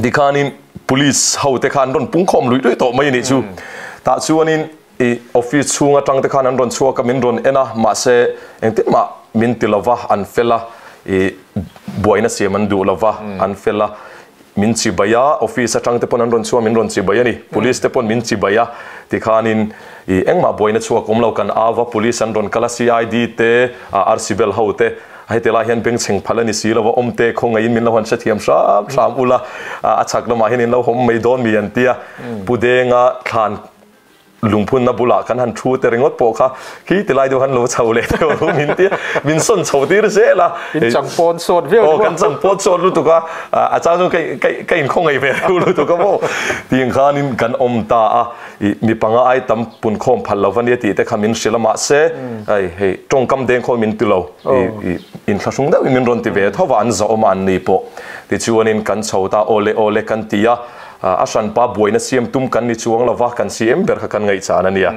Speaker 2: tikhanin police ho te khan rawn pung khawm luih luih tawh mai ni chu tah chuanin I office chhung atang te khan an rawn chhuak a, min rawn en a, mahse engtin mah min ti lova, an fel a, i buaina siam an duh lova, an fel a, min chibai a, office atang te pawn an rawn chhuak a, min rawn chibai a ni, police te pawn min chibai a, tikhanin i engmah buaina chhuak awm lo, kan au a, police an rawn kal a, CID te, RC bel ho te, heti lai hian bengchheng phal a ni si lova, awmte khawngaihin min lo han hrethiam hram hram ula, a chhak lamah hian in lo hawm mai dawn mi an ti a, Pu Denga thlan Lungphunna bulah kan han thu te ringawt pawh kha khi ti lai deuh han lo chho leh deuh ru min tia min sawn chho tir zel a.
Speaker 1: In chang pawn sawt viau
Speaker 2: Aw kan chang pawn sawt lutuk a, a chang chuan ka ka ka inkhawng ngei ve deuh lutuk a maw. Tiang khanin kan awm ta a, ih mi panga ai tam pun khawm phal lo va nia tih te kha min hrilh a mahse hei hei tawngkam deng khawi min ti lo ih ih inthlahrung deuhin min rawn ti ve tho va an zahawm a an ni pawh. Tichuanin kan chho ta awle awle kan ti a. A hranpa buaina siam tum kan ni chuang lova, kan CM ber kha kan ngaihchan a nia.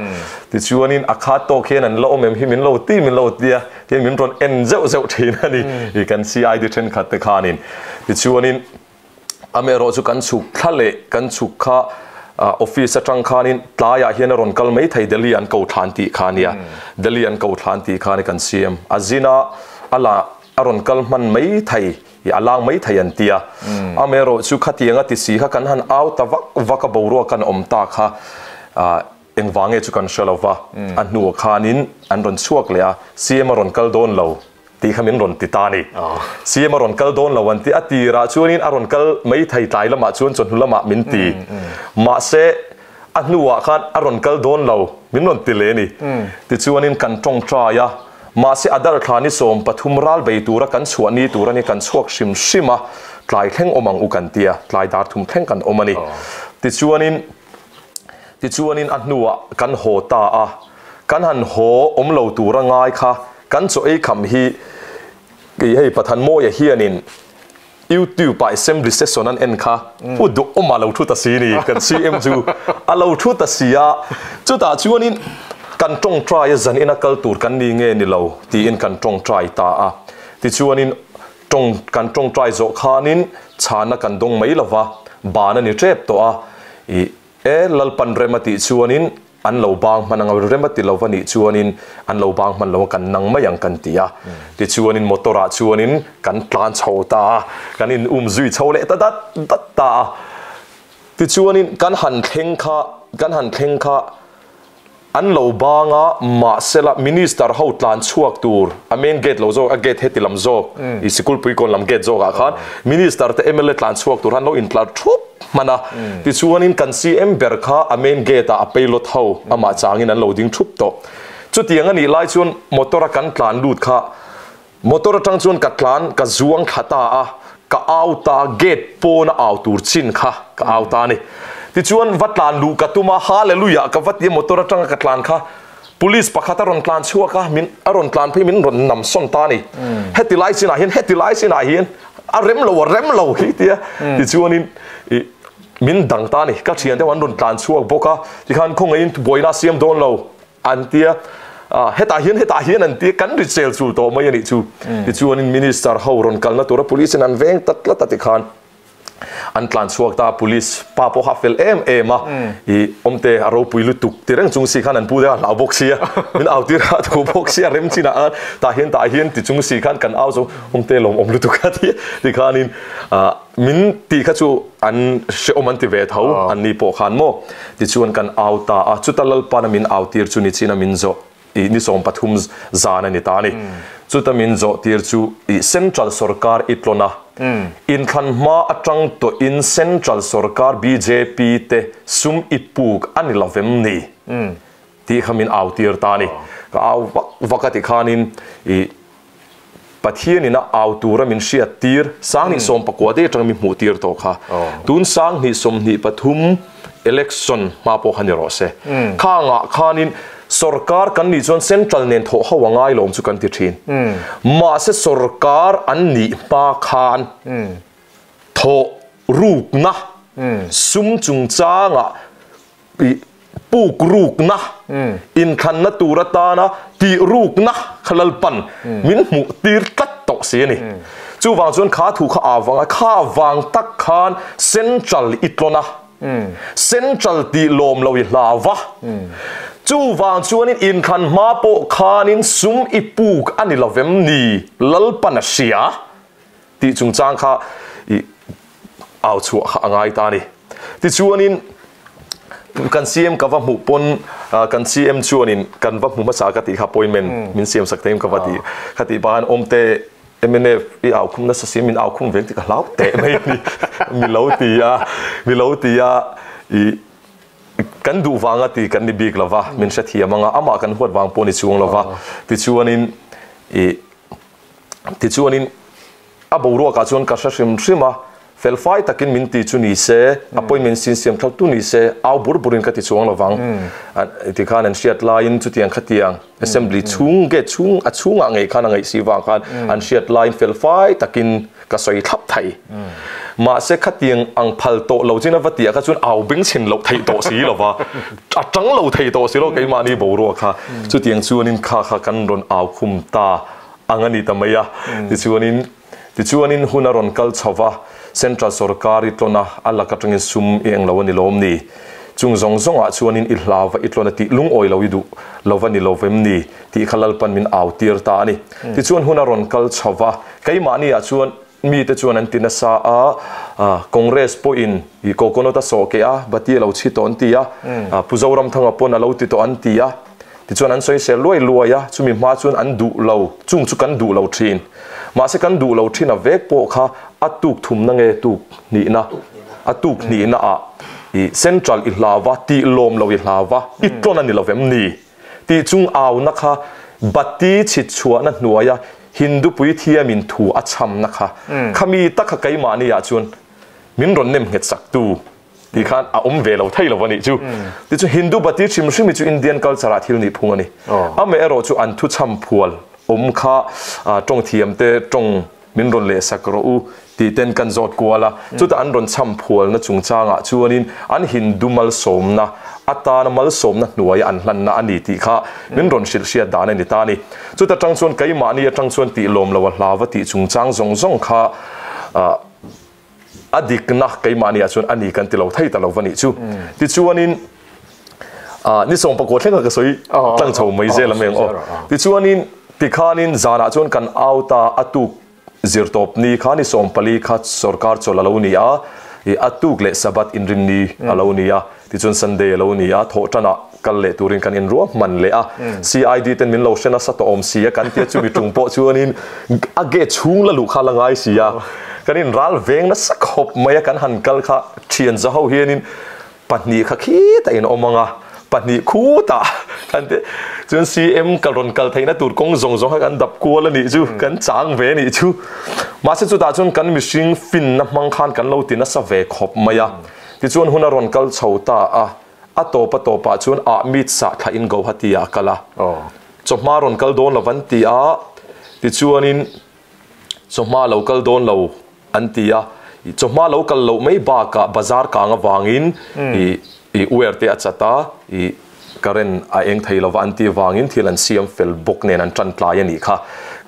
Speaker 2: Tichuanin a khat tawk hian an la awm em hi min lo ti min lo ti a, tihian min rawn en zeuh zeuh thin a ni i kan CID thenkhat te khanin. Tichuanin amaherawh chu kan chhuk thla leh kan chhuk kha office atang khanin tlaiah hian a rawn kal mai thei Delhi an ko thlan tih kha a nia. Delhi an ko thlan tih kha a ni kan CM a zin a, a la a rawn kal hman mai thei. I a lang mai thei an ti a. Amaherawh chu khatiang a ti si kha kan han au ta vak vak a boruak kan awm ta kha engvang nge chu kan hre lo va. A hnuah khanin an rawn chhuak leh a, CM a rawn kal dawn lo tih kha min rawn ti ta a ni. CM a rawn kal dawn lo an ti a, tirah chuanin a rawn kal mai thei tlai lamah chuan chawhnu lamah min ti. Mahse a hnuah khan a rawn kal dawn lo min rawn ti leh a ni. Tichuanin kan tawngtai a. Mahse a darthla ni 13 ral bei tura kan chhuah ni tur a ni, kan chhuak hrim hrim a, tlai thleng awm ang u kan ti a, tlai dar thum thleng kan awm a ni. Tichuanin, tichuanin a hnuah kan haw ta a, kan han haw awm lo tura ngai kha kan chaw ei kham hi kei hei Pathanmawia hianin YouTube ah assembly session an en kha pu duh awm a lo thu ta si ni kan CM chu a lo thu ta si a chutah chuanin kan tawngtai a zan ina kal tur kan ni nge ni lo tiin kan tawngtai ta a tichuanin tawng kan tawngtai zawh khanin chhana kan dawng mai lova ban a ni tep tawh a ih E, Lalpan rem a tih chuanin an lo bang hman ang a, rem a ti lo va nih chuanin an lo bang hman lo a, kan nang mai ang kan ti a. Tichuanin motor ah chuanin kan tlan chho ta a, kan in um zui chho leh ta dat dat ta a. Tichuanin kan han thleng kha, kan han thleng kha an lo bang a, mahsela Minister ho tlan chhuak tur, a main gate lo zawk, a gate heti lam zawk, i Sikulpui kawn lam gate zawk ah khan Minister te mla tlan chhuak tur han lo intlar thup hman a, tichuanin kan CM ber kha a main gate ah a pailot ho amah changin an lo ding thup tawh. Chutiang a nih lai chuan motor a kan tlan lut kha motor atang chuan ka tlan ka zuang thla ta a, ka au ta gate pawn a au tur chin kha ka au ta a ni. Tichuan va tlan luh ka tum a, hallelujah ka va ti a motor atanga ka tlan kha police pakhat a rawn tlan chhuak a, min a rawn tlan phei min rawn nam sawn ta a ni. Heti lai chinah hian heti lai chinah hian a rem lo a rem lo hi tia tichuanin ih min dang ta a ni. Ka thian deuh an rawn tlan chhuak bawk a, tikhan khawngaihin buaina a siam dawn lo. An ti a, hetah hian hetah hian an ti a, kan ri chel chul tawh mai a nih chu. Tichuanin Minister ho rawn kalna tura Police in an veng ta tlat a tikhan An tlan chhuak ta police pa pawh kha a fel em em a, i awmte a ropui lutuk ti reng chung si khan an pu te a hlau bawk sia, min au tir a thu bawk sia rem chinah khan tah hian tah hian ti chung si khan kan au zo awmte lawmawm lutuk a ti ti khanin ah min tih kha chu an hrehawm an ti ve tho an ni pawh khan maw tichuan kan au ta a, chuta Lalpana min au tir chu ni chin a min zawh. I ni 13 zan a ni ta a ni. Chuta min zawh tir chu i Central sorkar i tlawn a, inthlan hma atang tawhin Central sorkar bjp te sum i puk a ni lovem ni tih kha min au tir ta a ni. Ka au vak vak a ti khanin i Pathianin a au tura min hriat tir, 2019 te atanga min hmuh tir tawh kha. Tun 2023 election hma pawh kha ni rawh se. Khangah khanin sorkar kan nih chuan central nen thawh ho a ngai lawm chu kan ti thin. Mahse sorkar an nih hma khan thawh rukna sum chungchangah Puk rukna, inthlanna tur atana tih rukna kha Lalpan min hmuh tir tlat tawh si a ni. Chuvang chuan kha thu kha a vang a, kha vang tak khan Central i tlawn a, Central tih lawm lo i hlau va. Chuvang chuanin inthlan hma pawh khanin sum i puk a ni lovem ni Lalpan a hria tih chungchang kha i au chhuah kha a ngai ta a ni. Tichuanin kan CM ka va hmuh pawn kan CM chuanin kan va hmu hmasa ka tih kha appointment min siam sak thei ka va ti kha tih pahan awmte mnf i au khum nasa si min au khum veng tih ka hlau teh mai a ni mi lo ti a mi lo ti a i kan duh vanga ti kan ni bik lova min hrethiam anga amah kan huat vang pawh ni chuang lova tichuanin i tichuanin A boruakah chuan ka hre hrim hrim a, felfai takin min ti chu ni se, appointment sin siam thlauh tu ni se, au bur burin ka ti chuang lo vang. Tikhan an hriat laiin chutiang khatiang assembly chhung gate chhung a chhungah ngei khan a ngaih si vang khan an hriat laiin felfai takin ka sawi thlap thei. Mahse khatiang ang phal tawh lo chin a va tih ah kha chuan au beng chhin loh theih tawh si lo va, a tang lo thei tawh si lo keimahni boruak kha. Chutiang chuanin kha kha kan rawn au khum ta. ang a ni ta mai a. Tichuanin tichuanin hun a rawn kal chho va, Central sorkar i tlawn a, a lak atangin sum i eng lo a ni lawm ni? Chung zawng zawngah chuanin i hlau va i tlawn a tih lungawi lo i duh lo va ni lo vem ni? tih kha Lalpan min au tir ta a ni. Tichuan hun a rawn kal chho va, keimahniah chuan mite chuan an ti nasa a, Congress pawhin i coconut a sawh keh a, bati a lo chhi tawh an ti a, Pu Zoramthanga pawn a lo ti tawh an ti a. Tichuan an sawisel luai luai a, chumi hma chuan an duh lo, chung chu kan duh lo thin. Mahse kan duh lo thin a vek pawh kha a tuk thumna nge tuk hnihna, a tuk hnihna ah i central i hlau va, tih lawm lo i hlau va, i tlawn a ni lo vem ni? Tih chung auna kha bati chhit chhuahna hnuaia Hindu puithiamin thu a chhamna kha, khami tak kha keimahni ah chuan min rawn nem nghet sak tu. Ti khan a awm ve lo thei lo a nih chu. Tichuan Hindu Bati hrim hrim hi chu Indian culture ah thil nih phung a ni. Amaherawh chu an thuchham phual awm kha tawng thiam te tawng min rawn leh sak rawh u tih ten kan zawt kual a. Chutah an rawn chham phualna chungchangah chuanin an Hindu malsawmna atana malsawmna hnuaia an hlanna a ni tih kha min rawn hrilh hriat dan a ni ta a ni. Chuta tang chuan keimahni atang chuan tih lawm lo a hlau va tih chungchang zawng zawng kha A dikna keimahni ah chuan a ni kan ti lo thei ta lo va nih chu. Tichuanin ni 19 thleng kha ka sawi tlang chho mai zel ang eng aw. Tichuanin tikhanin zanah chuan kan au ta a tuk zirtawp ni kha ni 14 kha sorkar chawlh a lo ni a, a tuk leh Sabbath inrinni a lo ni a, tichuan Sunday a lo ni a, thawhtanah kal leh turin kan inruah hman leh a. CID ten min lo hre nasa tawh awm si a, kan tia chumi tung pawh chuanin a gate chhung la luh kha la ngai si a. Kan inral veng nasa khawp mai a, kan han kal kha thian za ho hianin pahnih kha khitah in awm ang a, pahnih khutah kan ti chuan CM kal rawn kal theihna tur kawng zawng zawng kha kan dap kual a nih chu, kan chang ve a nih chu. Mahse chutah chuan kan mihring finna hmang khan kan lo ti nasa ve khawp mai a. Tichuan hun a rawn kal chho ta a. A tawp a tawpah chuan ah meat sah thla in Guwahati ah a kal a. Chawhma rawn kal dawn lo an ti a, tichuanin chawhma lo kal dawn lo an ti a. Chawhma lo kal loh mai bakah bazar kang avangin i i uer te a chat a, i current a eng thei lova an tih avangin thil an siam fel bawk nen an tan tlai a nih kha.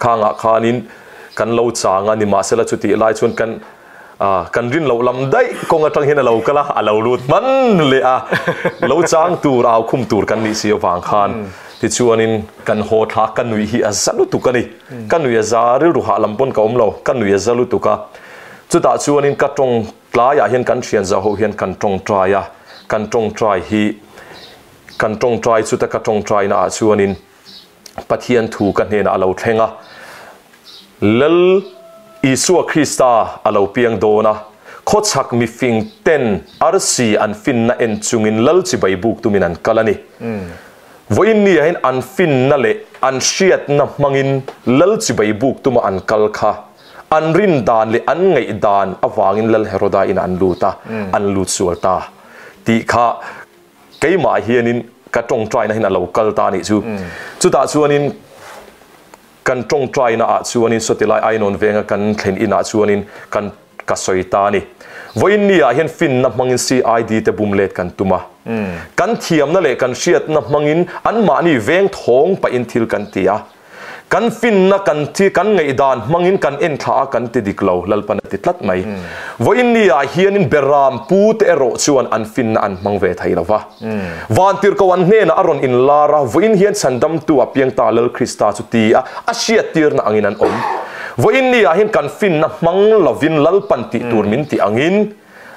Speaker 2: Khangah khanin kan lo chang a, nimahsela chutih lai chuan kan. Kan rin loh lam daih kawng atang hian a lo kal a, a lo lut hman leh a, lo chang tur, au khum tur kan nih si avang khan tichuanin kan haw thla ka nuih hi a za lutuk a ni. Ka nuih a za rilru hah lam pawn ka awm lo, ka nuih a za lutuk a. Chutah chuanin ka tawng tlaiah hian kan thian za ho hian kan tawngtai a, kan tawngtai hi kan tawngtai chuta ka tawngtaina ah chuanin Pathian thu ka hnenah a lo thleng a, Lal Isua Krista a lo piang dawn a, khawchhak mifing ten arsi an finna en chungin Lal chibai buk tumin an kal a ni. Vawiin ni ah hian an finna leh an hriatna hmangin Lal chibai buk tuma an kal kha an rin dan leh an ngaih dan avangin Lal Heroda inah an lut a, an lut sual ta tih kha Keimah hianin ka tawngtaina hian a lo kal ta anih chu. Chutah chuanin kan tawngtaina ah chuanin sawtilai Ainawn venga kan thlen inah chuanin kan ka sawi ta a ni. Vawiin ni ah hian finna hmangin CID te bum let kan tum a. Kan thiamna leh kan hriatna hmangin anmahni veng thawng pahin thil kan ti a. Kan finna kan thi kan ngaihdan hmangin kan en thla a kan ti dik lo, Lalpan a ti tlat mai. Vawiin ni ah hianin Beram pu te erawh chuan an finna an hmang ve thei lo va. Vantirhko an hnenah a rawn inlar a, vawiin hian chhandamtu a piang ta Lal Krista chu ti a, a hriattirna angin an awm. Vawiin ni ah hian kan finna hmang lovin Lalpan tih tur min tih angin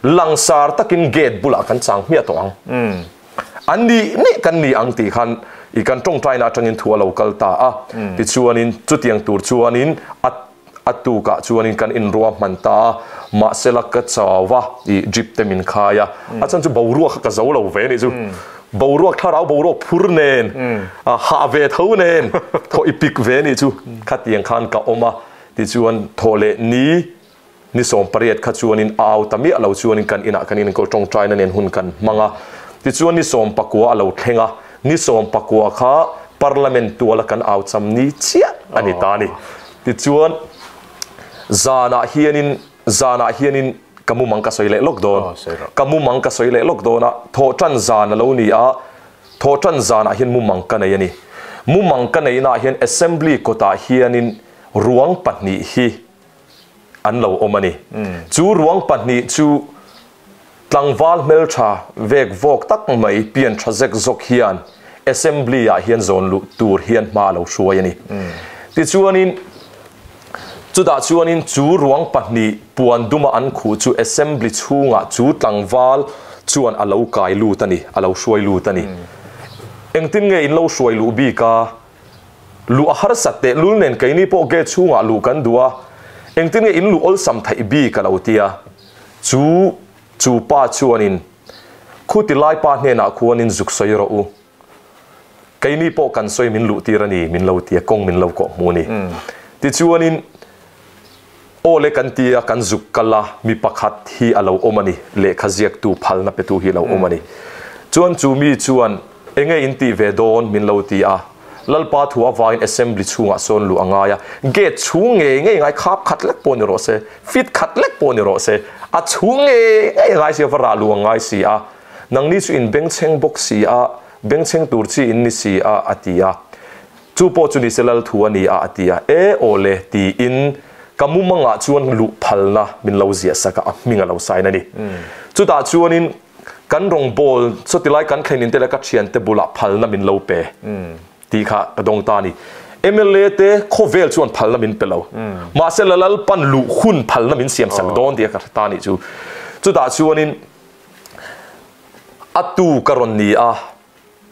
Speaker 2: langsar takin gate bulah kan chang hmiah tawh ang. An nih nih kan ni ang tih khan i kan tawngtaina atangin thu a lo kal ta a. Tichuanin chutiang tur chuanin a a tukah chuanin kan inruah hman ta a, mahsela ka chau a, i drip te min khai a, a chhan chu boruak kha ka zo lo ve anih chu. Boruak thlarau boruak phur nen, hah ve tho nen, thaw i pik ve anih chu. Khatiang khan ka awm a, tichuan thaw leh ni Ni 18 kha chuanin a au ta miah lo chuanin kan inah kan inenkawl tawngtaina nen hun kan hmang a. Tichuan ni 19 a lo thleng a, ni 19 kha Parliament tuala kan au cham ni chiah a ni ta a ni. Tichuan zanah hianin zanah hianin ka mumang ka sawi leh lawk dawn. Ka mumang ka sawi leh lawk dawn a, thawhtan zan a lo ni a, thawhtan zanah hian mumang ka nei a ni. Mumang ka neihnaah hian Assembly kawtah hianin ruang pahnih hi an lo awm a ni. Chu ruang pahnih chu tlangval hmeltha vek vawk tak mai pian tha zek zawk hian Assembly ah hian zawn luh tur hian hma a lo hruai a ni. Tichuanin chutah chuanin chu ruang pahnih puan duma an khuh chu Assembly chhungah chu tlangval chuan a lo kai lut a ni, a lo hruai lut a ni. Engtin nge in lo hruai luh bik a? Luh a harsat teh lul nen keini pawh gate chhungah luh kan duh a, engtin nge in luh awlsam theih bik a lo ti a. Chu chu pa chuanin, Khuti lai pa hnenah khuanin zuk sawi rawh u. Keini pawh kan sawi min luh tir a ni min lo ti a, kawng min lo kawh hmu a ni. Tichuanin, Aw le kan ti a, kan zuk kal a, mi pakhat hi a lo awm a ni, lehkha ziaktu phalna petu hi a lo awm a ni. Chuan chu mi chuan, Enge in tih ve dawn? min lo ti a. Lalpa thu avangin assembly chhungah sawn luh a ngai a, gate chhung ngei ngei ngai khap khat lek pawh ni rawh se, fit khat lek pawh ni rawh se, a chhung ngei ngei ngai si a, va rah luh a ngai si a, nangni chu in bengchheng bawk si a, bengchheng tur chi in ni si a, a ti a. Chu pawh chu nise lal thu a ni a, a ti a. E aw le, tiin ka mumangah chuan luh phalna min lo ziah sak a, a hming a lo sign a ni. Chutah chuanin kan rawngbawl sawtilai kan thlen in te leh ka thiante bulah phalna min lo pe tih kha ka dawng ta a ni. Mla te khawvel chuan phalna min pe lo. Mahse la Lalpan luh hun phalna min siam sak dawn tih a ka hre ta a nih chu. Chutah chuanin a tu ka rawn ni a.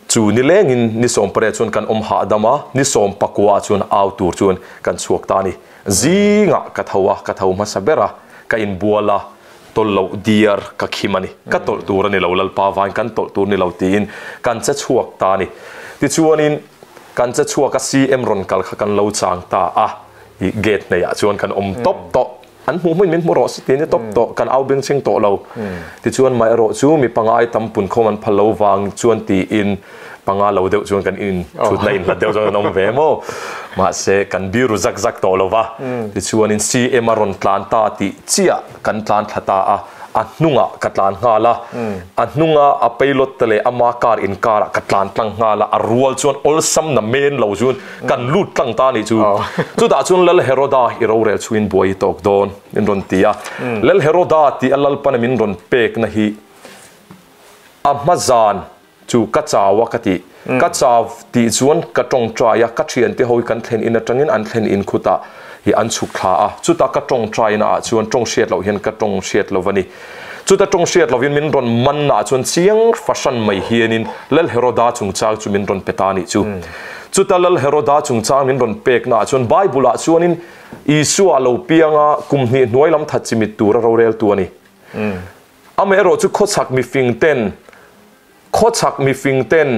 Speaker 2: Chu nilengin ni 18 chuan kan awm hahdam a, ni 19 ah chuan au tur chuan kan chhuak ta a ni. Zingah ka tho a, ka tho hmasa ber a, ka inbual a, tawlh loh diar ka khim a ni. Ka tawlh tur a ni lo, Lalpa vain kan tawlh tur ni lo tiin kan che chhuak ta a ni. Tichuanin kan che chhuak a, CM rawn kal kha kan lo chang ta a, i gate hneihah chuan kan awm tawp tawh. An hmuh hmuin min hmu rawh si tiin i tawp tawh, kan au beng chhing tawh lo. Tichuan mah erawh chu mi pangai tam pun khawm an phal lo vang chuan tiin panga lo deuh chuan kan in thutna in hlat deuh chuan kan awm ve maw. Mahse kan biru zak zak tawh lo va. Tichuanin CM a rawn tlan ta tih chiah kan tlan thla ta a. A hnungah ka tlan nghal a, a hnunga a pilot te leh ama car inkarah ka tlan tlang nghal a, a rual chuan awlsam na men lo chuan kan lut tlang ta a nih chu. Chutah chuan Lal Heroda i rorel chungin buai i tawk dawn min rawn ti a, Lal Heroda tih a Lalpana min rawn pekna hi a hma zan chu ka chau a ka ti. Ka chau tih chuan ka tawngtai a, ka thiante ho hi kan thlen in atangin an thlen in khutah hi an chhuk thla a, chuta ka tawngtaina ah chuan tawng hriat loh hian ka tawng hriat lo a ni. Chuta tawng hriat lovin min rawn man ah chuan chiang fahran mai hianin Lal Heroda chungchang chu min rawn pe ta a nih chu. Chuta Lal Heroda chungchang min rawn pekna ah chuan Bible ah chuanin Isua a lo piang a, kum hnih hnuai lam that chimit tura roreltu a ni. Amaherawh chu khawchhak mifing ten khawchhak mifing ten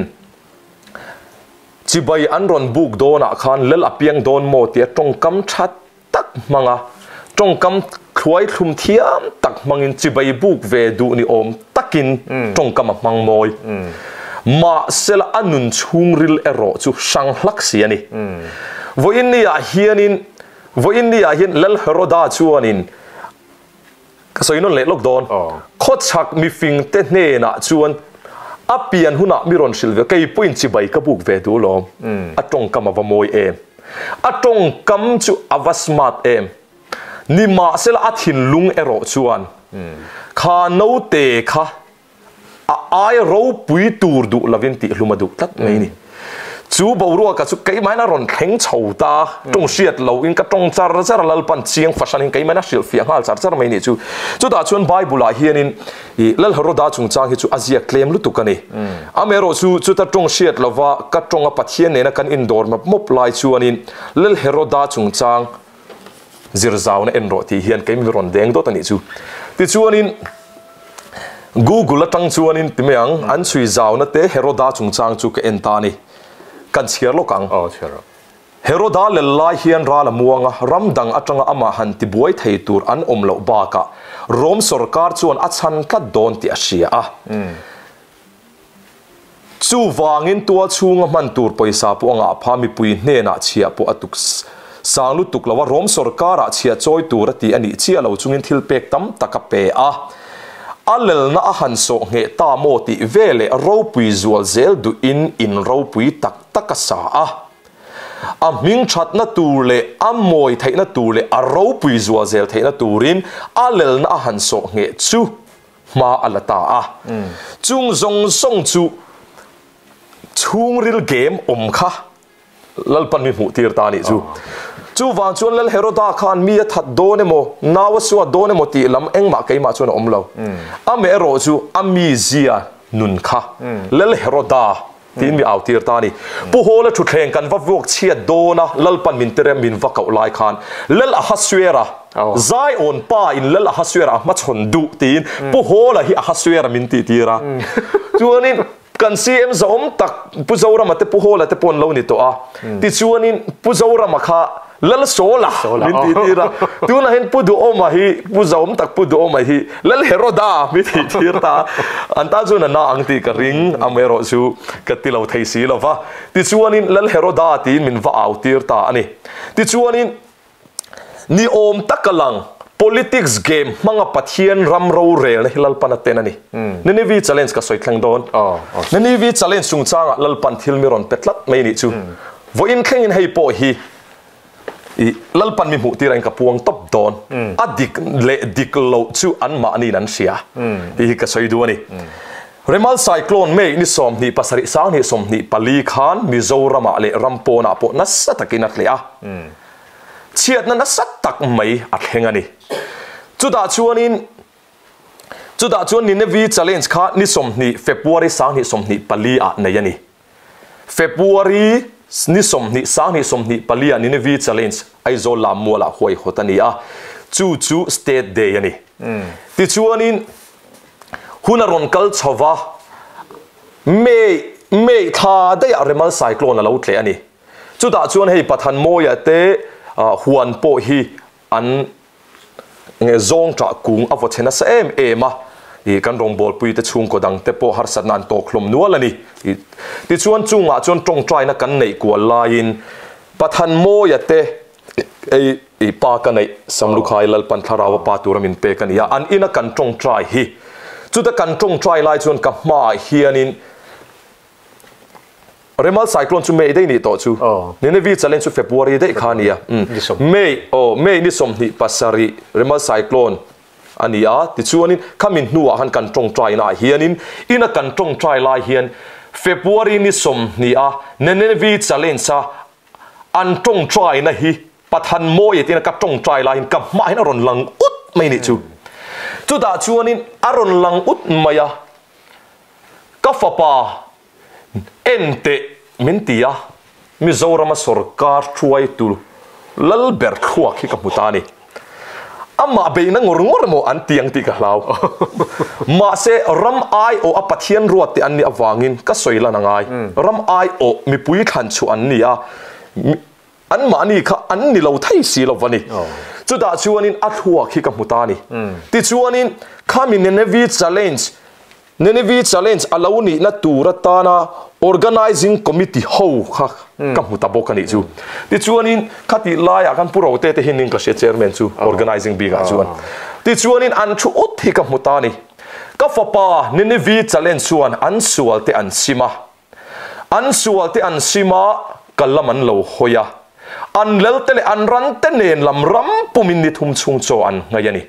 Speaker 2: chibai an rawn buk dawnah khan lal a piang dawn maw tia tawngkam tha tak hmanga tawngkam thluai thlum thiam tak hmangin chibai buk ve duh ni awm takin tawngkam a hmang mawi. Mahsela a nun chhungril erawh chu hrang hlak si a ni. Vawiin ni-ah hianin vawiin ni-ah hian Lal Heroda chuanin Ka sawi nawn leh lawk dawn. Khawchhak mifingte hnenah chuan a pian hunah mi rawn hrilh ve, kei pawhin chibai ka buk ve duh lawm. A tawngkam a va mawi em. A tawngkam chu a va smart em. Nimahsela a thinlung erawh chuan kha naute kha a ai ropui tur duh lovin tih hlum a duh tlat mai a ni. Chu boruaka chu keimahin a rawn thleng chho ta, tawng hriat loin ka tawng char char a, Lalpan chiang fahranin keimahin a hrilhfiah nghal char char mai a nih chu. Chutah chuan Bible-ah hianin i Lalheroda chungchang hi chu a ziak tlem lutuk a ni. Amaherawh chu chuta tawng hriat lova ka tawnga Pathian nena kan indawr mawp mawp lai chuanin Lalheroda chungchang zirzauna en rawh tih hian kei min rawn deng dawt a nih chu. Tichuanin Google atang chuanin ti mai ang, an chhui zauna te Heroda chungchang chu ka en ta a ni. Kan chhiar lawk ang.
Speaker 1: Aw, chhiar rawh.
Speaker 2: Heroda lel lai hian ral a muang a, ram dang atanga amah han ti buai thei tur an awm loh bakah Rom sorkar chuan a chhan tlat dawn tih a hria a. Chuvangin tual chhunga hman tur pawisa pawh a ngah pha, mipui hnenah chhiah pawh a tuk sang lutuk lo a, Rom sorkarah chhiah chawi tur a ti a nih chiah lo chungin thil pek tam tak a pe a. A lelna a han sawh ngheh ta maw tih veleh ropui zual zel duhin in ropui tak tak a sa a. A hming thatna tur leh a mawi theihna tur leh a ropui zual zel theihna turin a lelna a han sawh ngheh chu hma a la ta a. Chung zawng zawng chu chhungril game awm kha Lalpan mi hmuh tir ta a nih chu. Chuvang chuan Lal Heroda khan mi a that dawn emaw, nau a suat dawn emaw tih lam engmah keimah chuan a awm lo. Amaherawh chu a mizia nun kha Lal Heroda Tiin mi au tir ta a ni. Pu Hawla thutthleng kan va vuak chhiat dawn a, Lalpan min tirem min va koh lai khan Lal Ahasuera, Zion pa in Lal Ahasuera a hmachhawn duh tiin Pu Hawla hi Ahasuera min tih tir a. Chuanin kan CM zahawm tak Pu Zorama te Pu Hawla te pawh an lo ni tawh a. Tichuanin Pu Zorama kha Lal Sawla min tih tir a, tunah hian Pu Duhawma hi, Pu Zaawm tak Pu Duhawma hi Lal Heroda min tih tir ta a, an tan chuan a na ang tih ka ring, amaherawh chu ka ti lo thei si lo va. Tichuanin Lal Heroda tiin min va au tir ta a ni. Tichuanin ni awm taka lang politics game hmanga Pathian ram rorelna hi Lalpan a ten a ni. Nineveh challenge ka sawi thleng dawn. Nineveh challenge chungchangah Lalpan thil mi rawn pe tlat mai nih chu. Vawiin thlengin hei pawh hi i Lalpan mi hmuh tir ain ka puang tawp dawn. A dik leh dik loh chu anmahniin an hria tih hi ka sawi duh a ni. Remal Cyclone May ni 27 2024 khan Mizoramah leh ram pawnah pawh nasa takin a tleh a. Chhiatna nasa tak mai a thleng a ni. Chutah chuanin chutah chuan Nineveh Challenge kha ni 20 February 2024 ah nei a ni. February ni 20 2024 ah Nineveh Challenge Aizawl lam mualah huaihawt a ni a, chu chu State Day a ni. Tichuanin hun a rawn kal chho va, May May thla daihah Remal Cyclone a lo tleh a ni. Chutah chuan hei Pathanmawia te huan pawh hi an Nge zawng ṭah kung a vaw chhe nasa em em a, ih kan rawngbawlpui te chhungkaw dang te pawh harsatna an tawk hlawm nual a ni. Ih tichuan chungah chuan ṭawngṭaina kan neih kual laiin Pathanmawia te Ei i pa ka neih Samlukhai Lalpan Thlarau a pa tura min pek a ni a, an ina kan tawngtai hi. Chuta kan tawngtai lai chuan ka hmaah hianin Remal Cyclone chu May daih nih tawh chu. Nineveh Challenge chu February daih kha a ni a. May, aw, May ni 27 Remal Cyclone a ni a, tichuanin khami hnuah khan kan tawngtainaah hianin ina kan tawngtai lai hian February ni 20 a Nineveh Challenge a An tawngtaina hi Pathan mawi tina ka tawngtai laiin ka hmah hian a rawn lang ut mai nih chu. Chutah chuanin a rawn lang ut mai a, Ka fapa, en teh min ti a, Mizorama sorkar hruaitu Lalber thluak hi ka hmu ta a ni. Amah beihna ngawr ngawr emaw an ti ang tih ka hlau. Mahse, ram aiawh a Pathian ruat te an nih avangin ka sawi lan a ngai. Ram aiawh mipui thlan chhuah an ni a, anmahni kha an ni lo thei si lo va ni. Chutah chuanin a thluak hi ka hmu ta a ni. Tichuanin, khami Nineveh Challenge Nineveh Challenge a lo nihna tur atana Organising Committee ho kha ka hmu ta bawk a nih chu. Tichuanin khatih laiah khan Pu Rote te hian ka hria Chairman chu Organising bikah chuan. Tichuanin an thu ut hi ka hmu ta a ni. Ka fapa Nineveh Challenge chuan an sual te an sim a. An sual te an sim a, ka lam an lo hawi a. An lel te leh an ran te nen lam ram pumin ni thum chhung chaw an ngaih a ni.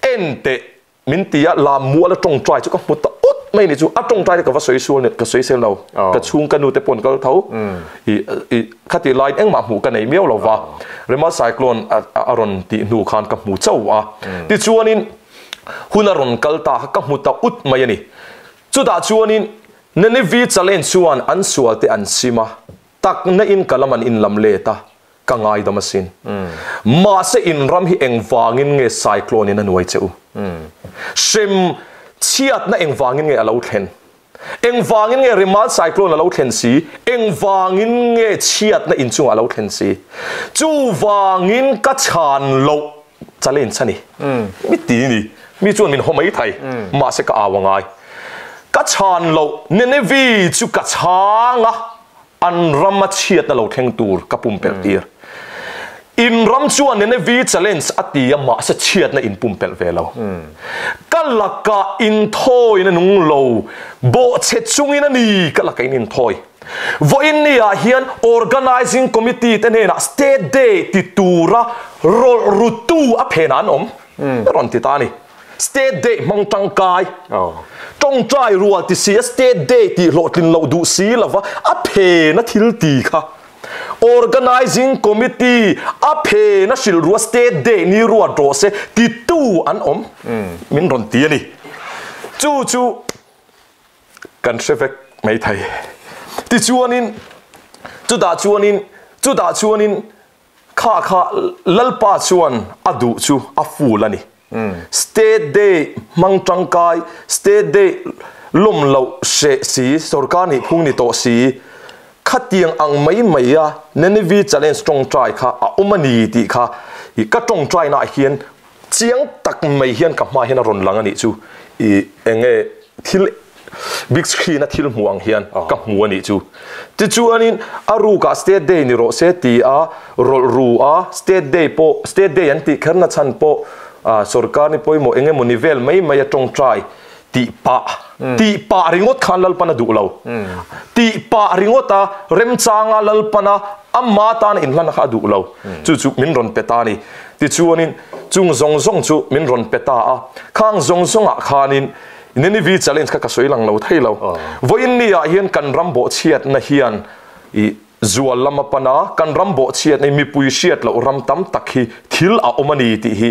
Speaker 2: Enteh Min ti a, lam mual a tawngtai chu ka hmu ta ut mai ni chu. A tawngtai te ka va sawi sual ka sawi sel lo. Ka chhung ka nu te pawh an kal tho. I i khati laiin engmah hmuh ka nei miau lo va. Remal cyclone a a rawn tih hnu khan ka hmu chauh a. Tichuanin hun a rawn kal ta kha ka hmu ta ut mai a ni. Chutah chuanin Nineveh challenge chuan an sual te an sim a, takna in ka lam an inlam let a. Ka ngaidam asin. Mahse in ram hi engvangin nge cyclone in a nuai che u? Hrem chhiatna engvangin nge a lo thlen? Engvangin nge Remal cyclone a lo thlen si? Engvangin nge chhiatna in chungah a lo thlen si? Chuvangin ka chhan loh challenge a ni. Mi ti ni. Mi chuan min haw mai thei. Mahse ka au a ngai. Ka chhan loh Nineveh chu ka chhang a. An rama chhiatna lo thleng tur ka pumpelh tir. In ram chuan Nineveh challenge a ti a mahse chhiatna in pumpelh ve lo. Ka lakah inthawiin a nung lo, bawhchhe chungin a ni ka lakah in inthawi. Vawiin ni ah hian Organising Committee te hnenah State Day ti tura rawlh rutu a phenah an awm rawn ti ta a ni. State Day hmang tangkai, tawngtai rual ti si a State Day tih hlawhtlin loh duh si lova a phena thil ti kha Organising Committee a phena hrilh rua State Day ni ruat rawh se titu an awm min rawn ti a ni. Chu chu kan hre vek mai thei. Tichuanin chutah chuanin chutah chuanin Kha kha Lalpa chuan a duh chu a full a ni. State Day hmang tangkai, State Day lawm loh hreh si, sorkar nih phung ni tawh si, khatiang ang mai mai a Nineveh Challenge tawngtai kha a awm a ni tih kha ka tawngtainaah hian Chiang tak mai hian ka hma hian a rawn lang a nih chu i enge thil big screen a thil hmuh ang hian ka hmu a nih chu. Tichuanin a rukah state day ni rawh se ti a rawlh ru a state day pawh state day an tih kher na chhan pawh sorkar ni pawimawh enge maw ni vel mai mai a tawngtai tih pah tih pah ringawt khan Lalpan a duh lo. Tih pah ringawt a remchanga Lalpan a ama tan inhlan kha a duh lo. Chu chu min rawn pe ta a ni. Tichuanin chung zawng zawng chu min rawn pe ta a, khang zawng zawngah khanin Nineveh challenge kha ka sawi lang lo thei lo. Vawiin ni ah hian kan ram bawhchhiatna hian i zual lam a pan a, kan ram bawhchhiatna hi mipui hriat loh ram tam tak hi thil a awm a ni tih hi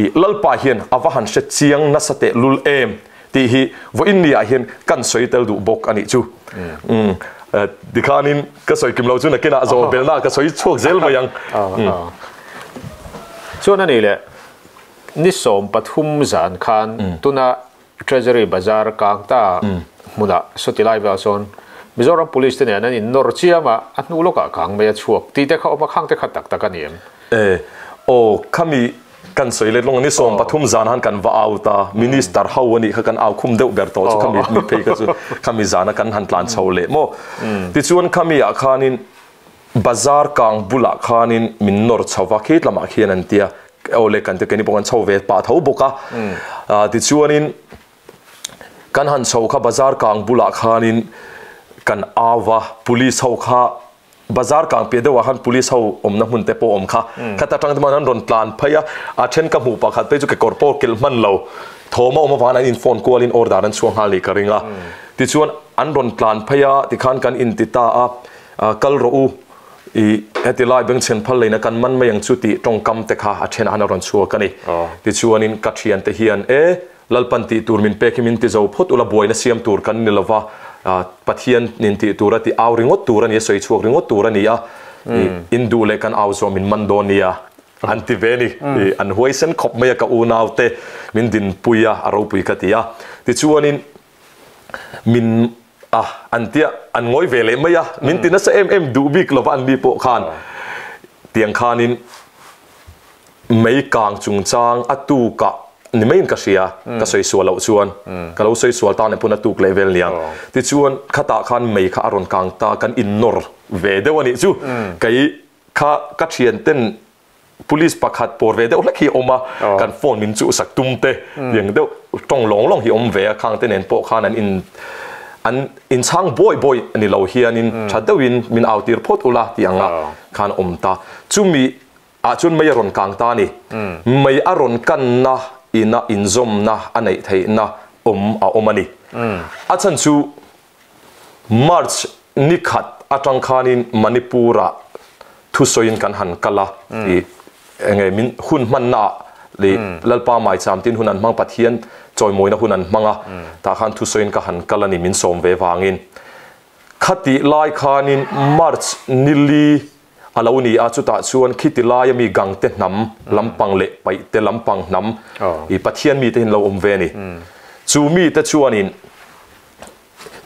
Speaker 2: i Lalpa hian a va han hre chiang nasa teh lul em tih hi vawiin ni ah hian kan sawi tel duh bawk a nih chu. Umm tikhanin ka sawi kim lo chu nakinah zawh belna ka sawi chhuak zel mai ang.
Speaker 1: Chuan a nih leh ni 13 zan khan tuna Treasury Bazar kang ta hmunah sawti lai velah sawn Mizoram Police te nen an innawr chiam a, a hnu lawkah kang mai a chhuak tih te kha awm a, khang te kha tak tak a ni em?
Speaker 2: E, aw, khami kan sawi let lawng a ni, 13 zan han kan va out a, Minister ho a nih kha kan au khum deuh ber tawh chu khami mi phei kha chu khami zana kan han tlan chho leh maw? Tichuan khami ah khanin. Bazar kang bulah khanin min nawr chho va, khi lamah khian an tia, aw le kan ti keini pawh kan chho ve pah tho bawk a. Tichuanin kan han chho kha bazar kang bulah khanin kan au va, police ho kha bazar kang piah deuhah khan police ho awmna hmun te pawh awm kha. Khata tang te chuan an rawn tlan phei a, a then ka hmuh pakhat phei chu kekawr pawh kilh hman lo thawm a awm avangin an in phone kualin order an chhuak nghal nih ka ring a. Tichuan an rawn tlan phei a, tikhan kan inti ta a. Kal rawh u, i heti lai bengchhen phal leina kan man mai ang chu tih tawngkam te kha a then an a rawn chhuak a ni. Tichuanin ka thiante hian, E, Lalpan tih tur min pek hi min ti zo phawt ula, buaina siam tur kan ni lova, Pathian nin tih tur a ti au ringawt tur a ni a, sawi chhuak ringawt tur a ni a, in duh leh kan au zawh min man dawn nia, an ti ve a ni. An huaisen khawp mai a, ka unaute min dinpui a, a ropui ka ti a. Tichuanin min a an tia an ngawi ve leh mai a min ti nasa em em duh bik lova an mi pawh khan tiang khanin mei kang chungchang a tukah ni maiin ka hria ka sawi sual loh chuan ka lo sawi sual tan pawh a tuk leh vel niang tichuan khatah khan mei kha a rawn kang ta kan innawr ve deuh a nih chu kei kha ka thian ten Police pakhat pawr ve deuh hlek hi a awm a, kan phone min chuhsak tum te tiang deuh tawng lawng lawng hi a awm ve a, khang te nen pawh khan an in an inchhang bawi bawi ni lo hianin tha deuhin min au tir phawt ula tih anga khan a awm ta. Chumi ah chuan mei a rawn kang ta a ni. Mei a rawn kanna ina inzawmna a neih theihna awm a awm a ni. A chhan chu March ni khat atang khanin Manipur-ah thusawiin kan han kal a, i enge min hun hmannaah leh Lalpa maicham tin hun an hmang, Pathian chawimawina hun an hmang a, tah khan thusawiin ka han kal a ni min sawm ve vangin. Khatih lai khanin March ni li a lo ni a, chutah chuan khiti laia mi gangte hnam lampang leh paihte lampang hnam i Pathian mite hi an lo awm ve a ni. Chu mite chuanin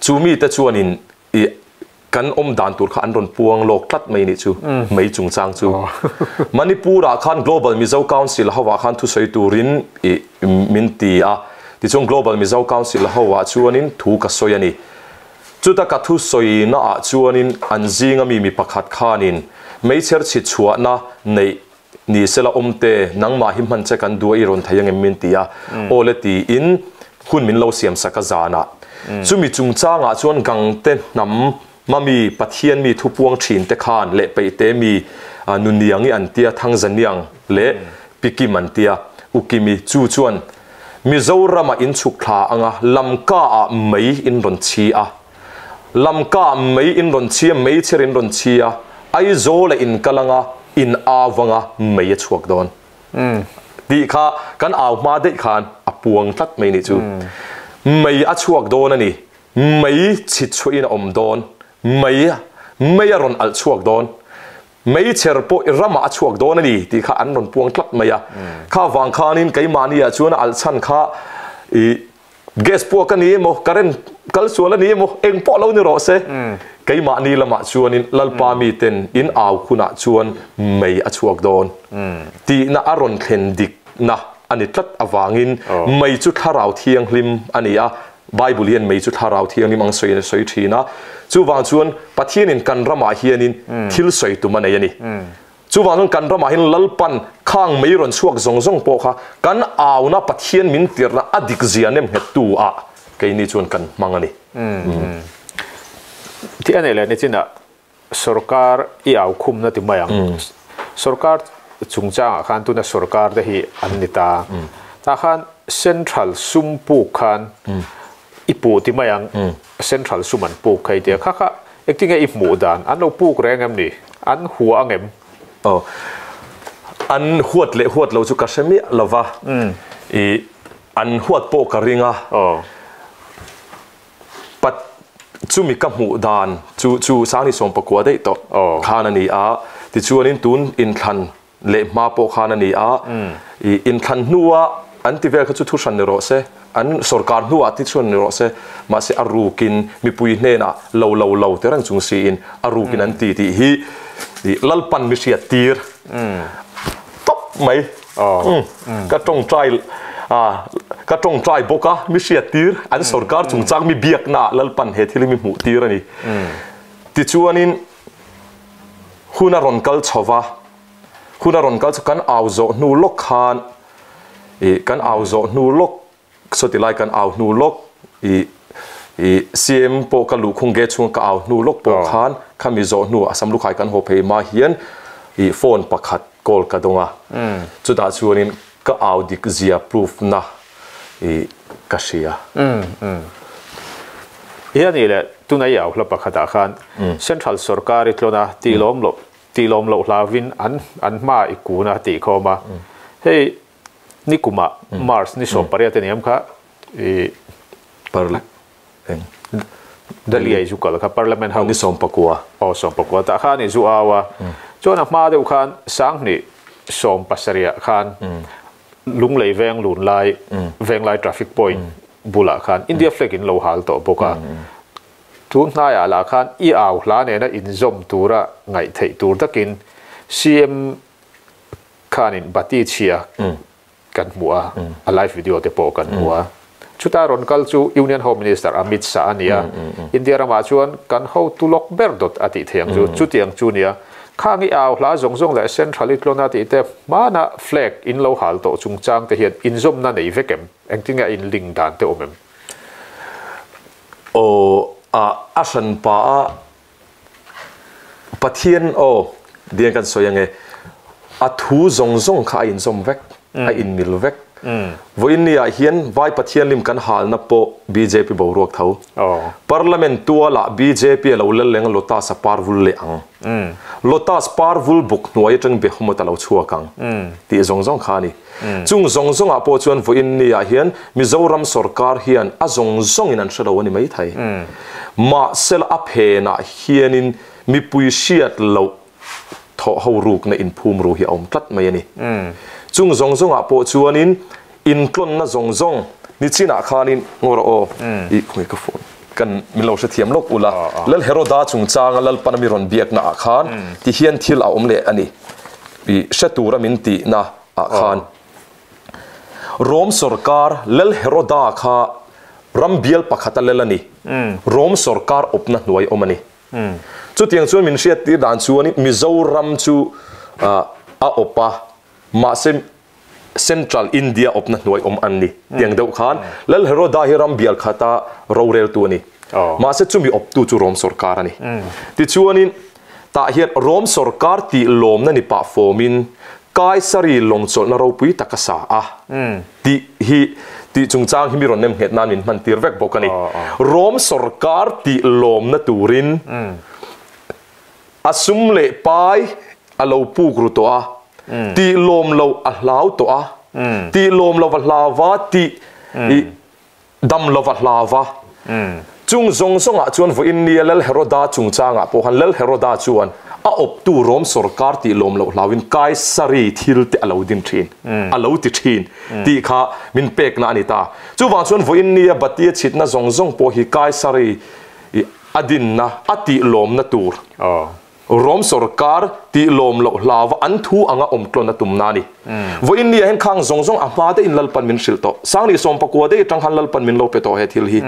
Speaker 2: Chu mite chuanin i kan awm dan tur kha an rawn puang lawk tlat mai nih chu, mei chungchang chu. Manipur-ah khan Global Mizo Council ho-ah khan thusawi turin i min ti a, tichuan Global Mizo Council ho-ah chuanin thu ka sawi a ni. Chuta ka thusawina-ah chuanin an zinga mi mi pakhat khanin meichher chhit chhuahna neih Ni sela awmte, nangmah hi hman che kan duh a i rawn thei angem min ti a, aw le tiin hun min lo siam sak a zanah. Chumi chungchangah chuan Gangte hnam mami Pathian mi thupuang thin te khan leh Peihte mi Nuniangi an tia, Thangzaniang leh Pikim an tia, Ukimi chu chuan Mizorama in chhuk thla anga Lamka ah mei in rawn chhi a, Lamka mei in rawn chhi a, meichher in rawn chhi a, Aizawl a in kal anga in au anga mei a chhuak dawn tih kha kan au hma daih khan a puang tlat mai nih chu. Mei a chhuak dawn a ni, mei chhit chhuahin a awm dawn, mei mei a rawn alh chhuak dawn, meichher pawh i ramah a chhuak dawn a ni tih kha an rawn puang tlat mai a. Kha vang khanin keimahniah chuan a alh chhan kha i Gas puak a ni emaw, current kal sual a ni emaw, eng pawh lo ni rawh se. Keimahni lamah chuanin Lalpa miten in au hunah chuan mei a chhuak dawn tihna a rawn thlen dikna a ni tlat avangin mei chu thlarau thianghlim a ni a, Bible hian mei chu thlarau thianghlim ang sawiin a sawi thin a. Chuvang chuan Pathianin kan ramah hianin thil sawi tum a nei a ni. Chuvang chuan kan ramah hian Lalpan khang mei rawn chhuak zawng zawng pawh kha kan auna Pathian min tirhna a dik zia nem nghettu ah keini chuan kan hmang a ni.
Speaker 1: Tih a nei leh nichinah sorkar i au khumna ti mai ang. Sorkar chungchangah khan tuna sorkar te hi an ni ta. Tah khan central sum puk khan i puh ti mai ang. Central sum an puk kha i tia. Kha kha engtinge i hmuh dan? An lo puk reng em ni? An hua ang em?
Speaker 2: Aw. An huat leh huat lo chu ka hre miah lo va. I an huat pawh ka ring a.
Speaker 1: Aw.
Speaker 2: Pat chumi ka hmuh dan chu chu Sangni Sawmpakua daih tawh khan a ni a. Tichuanin tun inthlan leh hma pawh khan a ni a, i inthlan hnua an ti vel kha chu thu hran ni rawh se, an sorkar hnuah ti chuan ni rawh se, mahse a rukin mipui hnenah lo lo lo ti reng chung siin a rukin an ti tih hi i Lalpan mi hriat tir tawp mai. Ka tawngtai a ka tawngtai bawk a, mi hriat tir an sorkar chungchang mi biaknaah Lalpan he thil hi mi hmuh tir a ni. Tichuanin. Hun a rawn kal chho va, hun a rawn kal chu kan au zawh hnu lawk khan ih kan au zawh hnu lawk sawti lai kan au hnu lawk ih ih CM pawh ka luhkhung ge chhunga ka au hnu lawk pawh khan khami zawh hnu Assam lukhai kan haw phei hma hian ih phone pakhat call ka dawng a, chutah chuanin ka au dik zia proof na ih ka hria.
Speaker 1: I a nih leh tuna i au hla pakhatah khan Central sorkar i tlawn a, tih lawm loh tih lawm loh hlauvin an an hma i kun a tih khawm a. Hei nikumah March ni 18 a ni em kha i
Speaker 2: Parla eng
Speaker 1: Delhi a i zu kal kha Parliament House
Speaker 2: ni 19.
Speaker 1: Aw 19 tah khan i zu au a. Chuan a hma deuh khan Sanghnih 17 ah khan Lunglei veng lun lai Venglai traffic point bulah khan India flag in lo hal tawh bawk a, tun hnaiah lah khan i au hla nena inzawm tura ngaih theih tur takin CM khanin bati chhia kan hmu a, a live video te pawh kan hmu a. Chuta rawn kal chu Union Home Minister Amit Shah a ni a, India ramah chuan kan hotu lawk ber dawt a tih theih ang chu, chutiang chu nia. Khang i au hla zawng zawng leh Central i tlawn a tih te hmana flag in lo hal tawh chungchang te hian inzawmna nei vek em? Engtin nge a in link dan te awm em?
Speaker 2: Aw a a hran pa a Pathian aw dian kan sawi ange a thu zawng zawng kha a inzawm vek a inmil vek. Vawiin ni ah hian Vai Pathian lim kan halna pawh bjp boruak tho. Parliament tualah bjp a lo lel leng a Lotus a par vul leh ang. Lotus par vul buk hnuai atang Behemoth a lo chhuak ang tih zawng zawng kha a ni. Chung zawng zawngah pawh chuan vawiin ni ah hian Mizoram sorkar hian a zawng zawngin an hre lo a ni maithei. Mahsela a phenah hianin mipui hriat loh thawh ho rukna inphum ru hi a awm tlat mai a ni. Chung zawng zawngah pawh chuanin intlawnna zawng zawng nichinah khanin ngaw rawh aw ih khawnge ka phone kan min lo hrethiam lawk ula Lal Heroda chungchanga Lalpana mi rawn biakna ah khan tihian thil a awm leh a ni ih hre tura min tihna ah khan Rom sorkar Lal Heroda kha ram bial pakhata lel a ni. Rom sorkar awpna hnuai awm a ni. Chutiang chuan min hriattir dan chuan Mizoram chu a awp a, mahse Central India awpna hnuai awm an ni. Tiang deuh khan Lal Heroda hi ram bial khata roreltu a ni. Mahse chumi awptu chu Rom sorkar a ni. Tichuanin tah hian Rom sorkar tih lawmna ni pah fawmin Kaisari lawngchawlhna ropui tak a sa a tih hi tih chungchang hi mi rawn nem nghet nan min hman tir vek bawk a ni. Rom sorkar tih lawmna turin a sum leh pai a lo puk ru tawh a, tih lawm loh a hlau tawh a, tih lawm loh a hlau va, tih dam lova hlau va. Chung zawng zawngah chuan vawiin nia Lal Heroda chungchangah pawh khan Lal Heroda chuan a awptu Rom sorkar tih lawm loh hlauin Kaisari thil te a lo din thin, a lo ti thin tih kha min pekna a ni ta. Chuvang chuan vawiin nia Batia chhitna zawng zawng pawh hi Kaisari a dinna, a tih lawmna tur. Rom sorkar tih lawm loh hlauva an thu anga awm tlawn a tumna a ni. Vawiin ni ah hian khang zawng zawng a hma deuhin Lalpan min hrilh tawh. Sangni 19 deuh atang khan Lalpan min lo pe tawh he thil hi.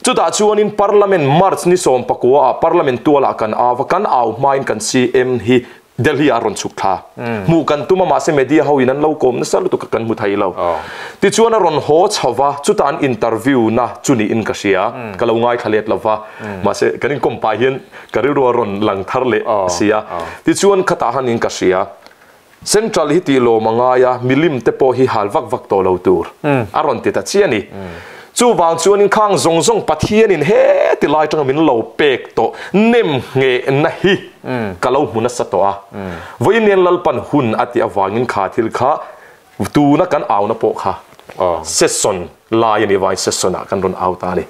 Speaker 2: Chutah chuanin Parliament March ni 19 ah Parliament tualah kan au va, kan au hmain kan CM hi Delhi ah a rawn chhuk thla. Hmuh kan tum a mahse media ho in an lo kawm nasa lutuk a kan hmu thei lo. Tichuan a rawn haw chho va, chutah an interview na chu niin ka hria, ka lo ngaithla let lo va. Mahse kan inkawm pah hian Ka rilru a rawn lang thar leh si a. Tichuan khatah hanin ka hria. Central hi tih lawm a ngai a, milim te pawh hi hal vak vak tawh lo tur a rawn ti ta chiah a ni. Chuvang chuanin khang zawng zawng Pathianin heti lai tanga min lo pek tawh nem nghehna hi ka lo hmu nasa tawh a. Vawiin hian Lalpan hun a tih avangin kha thil kha tuna kan auna pawh kha session lai a nih avangin session ah kan rawn au ta a ni.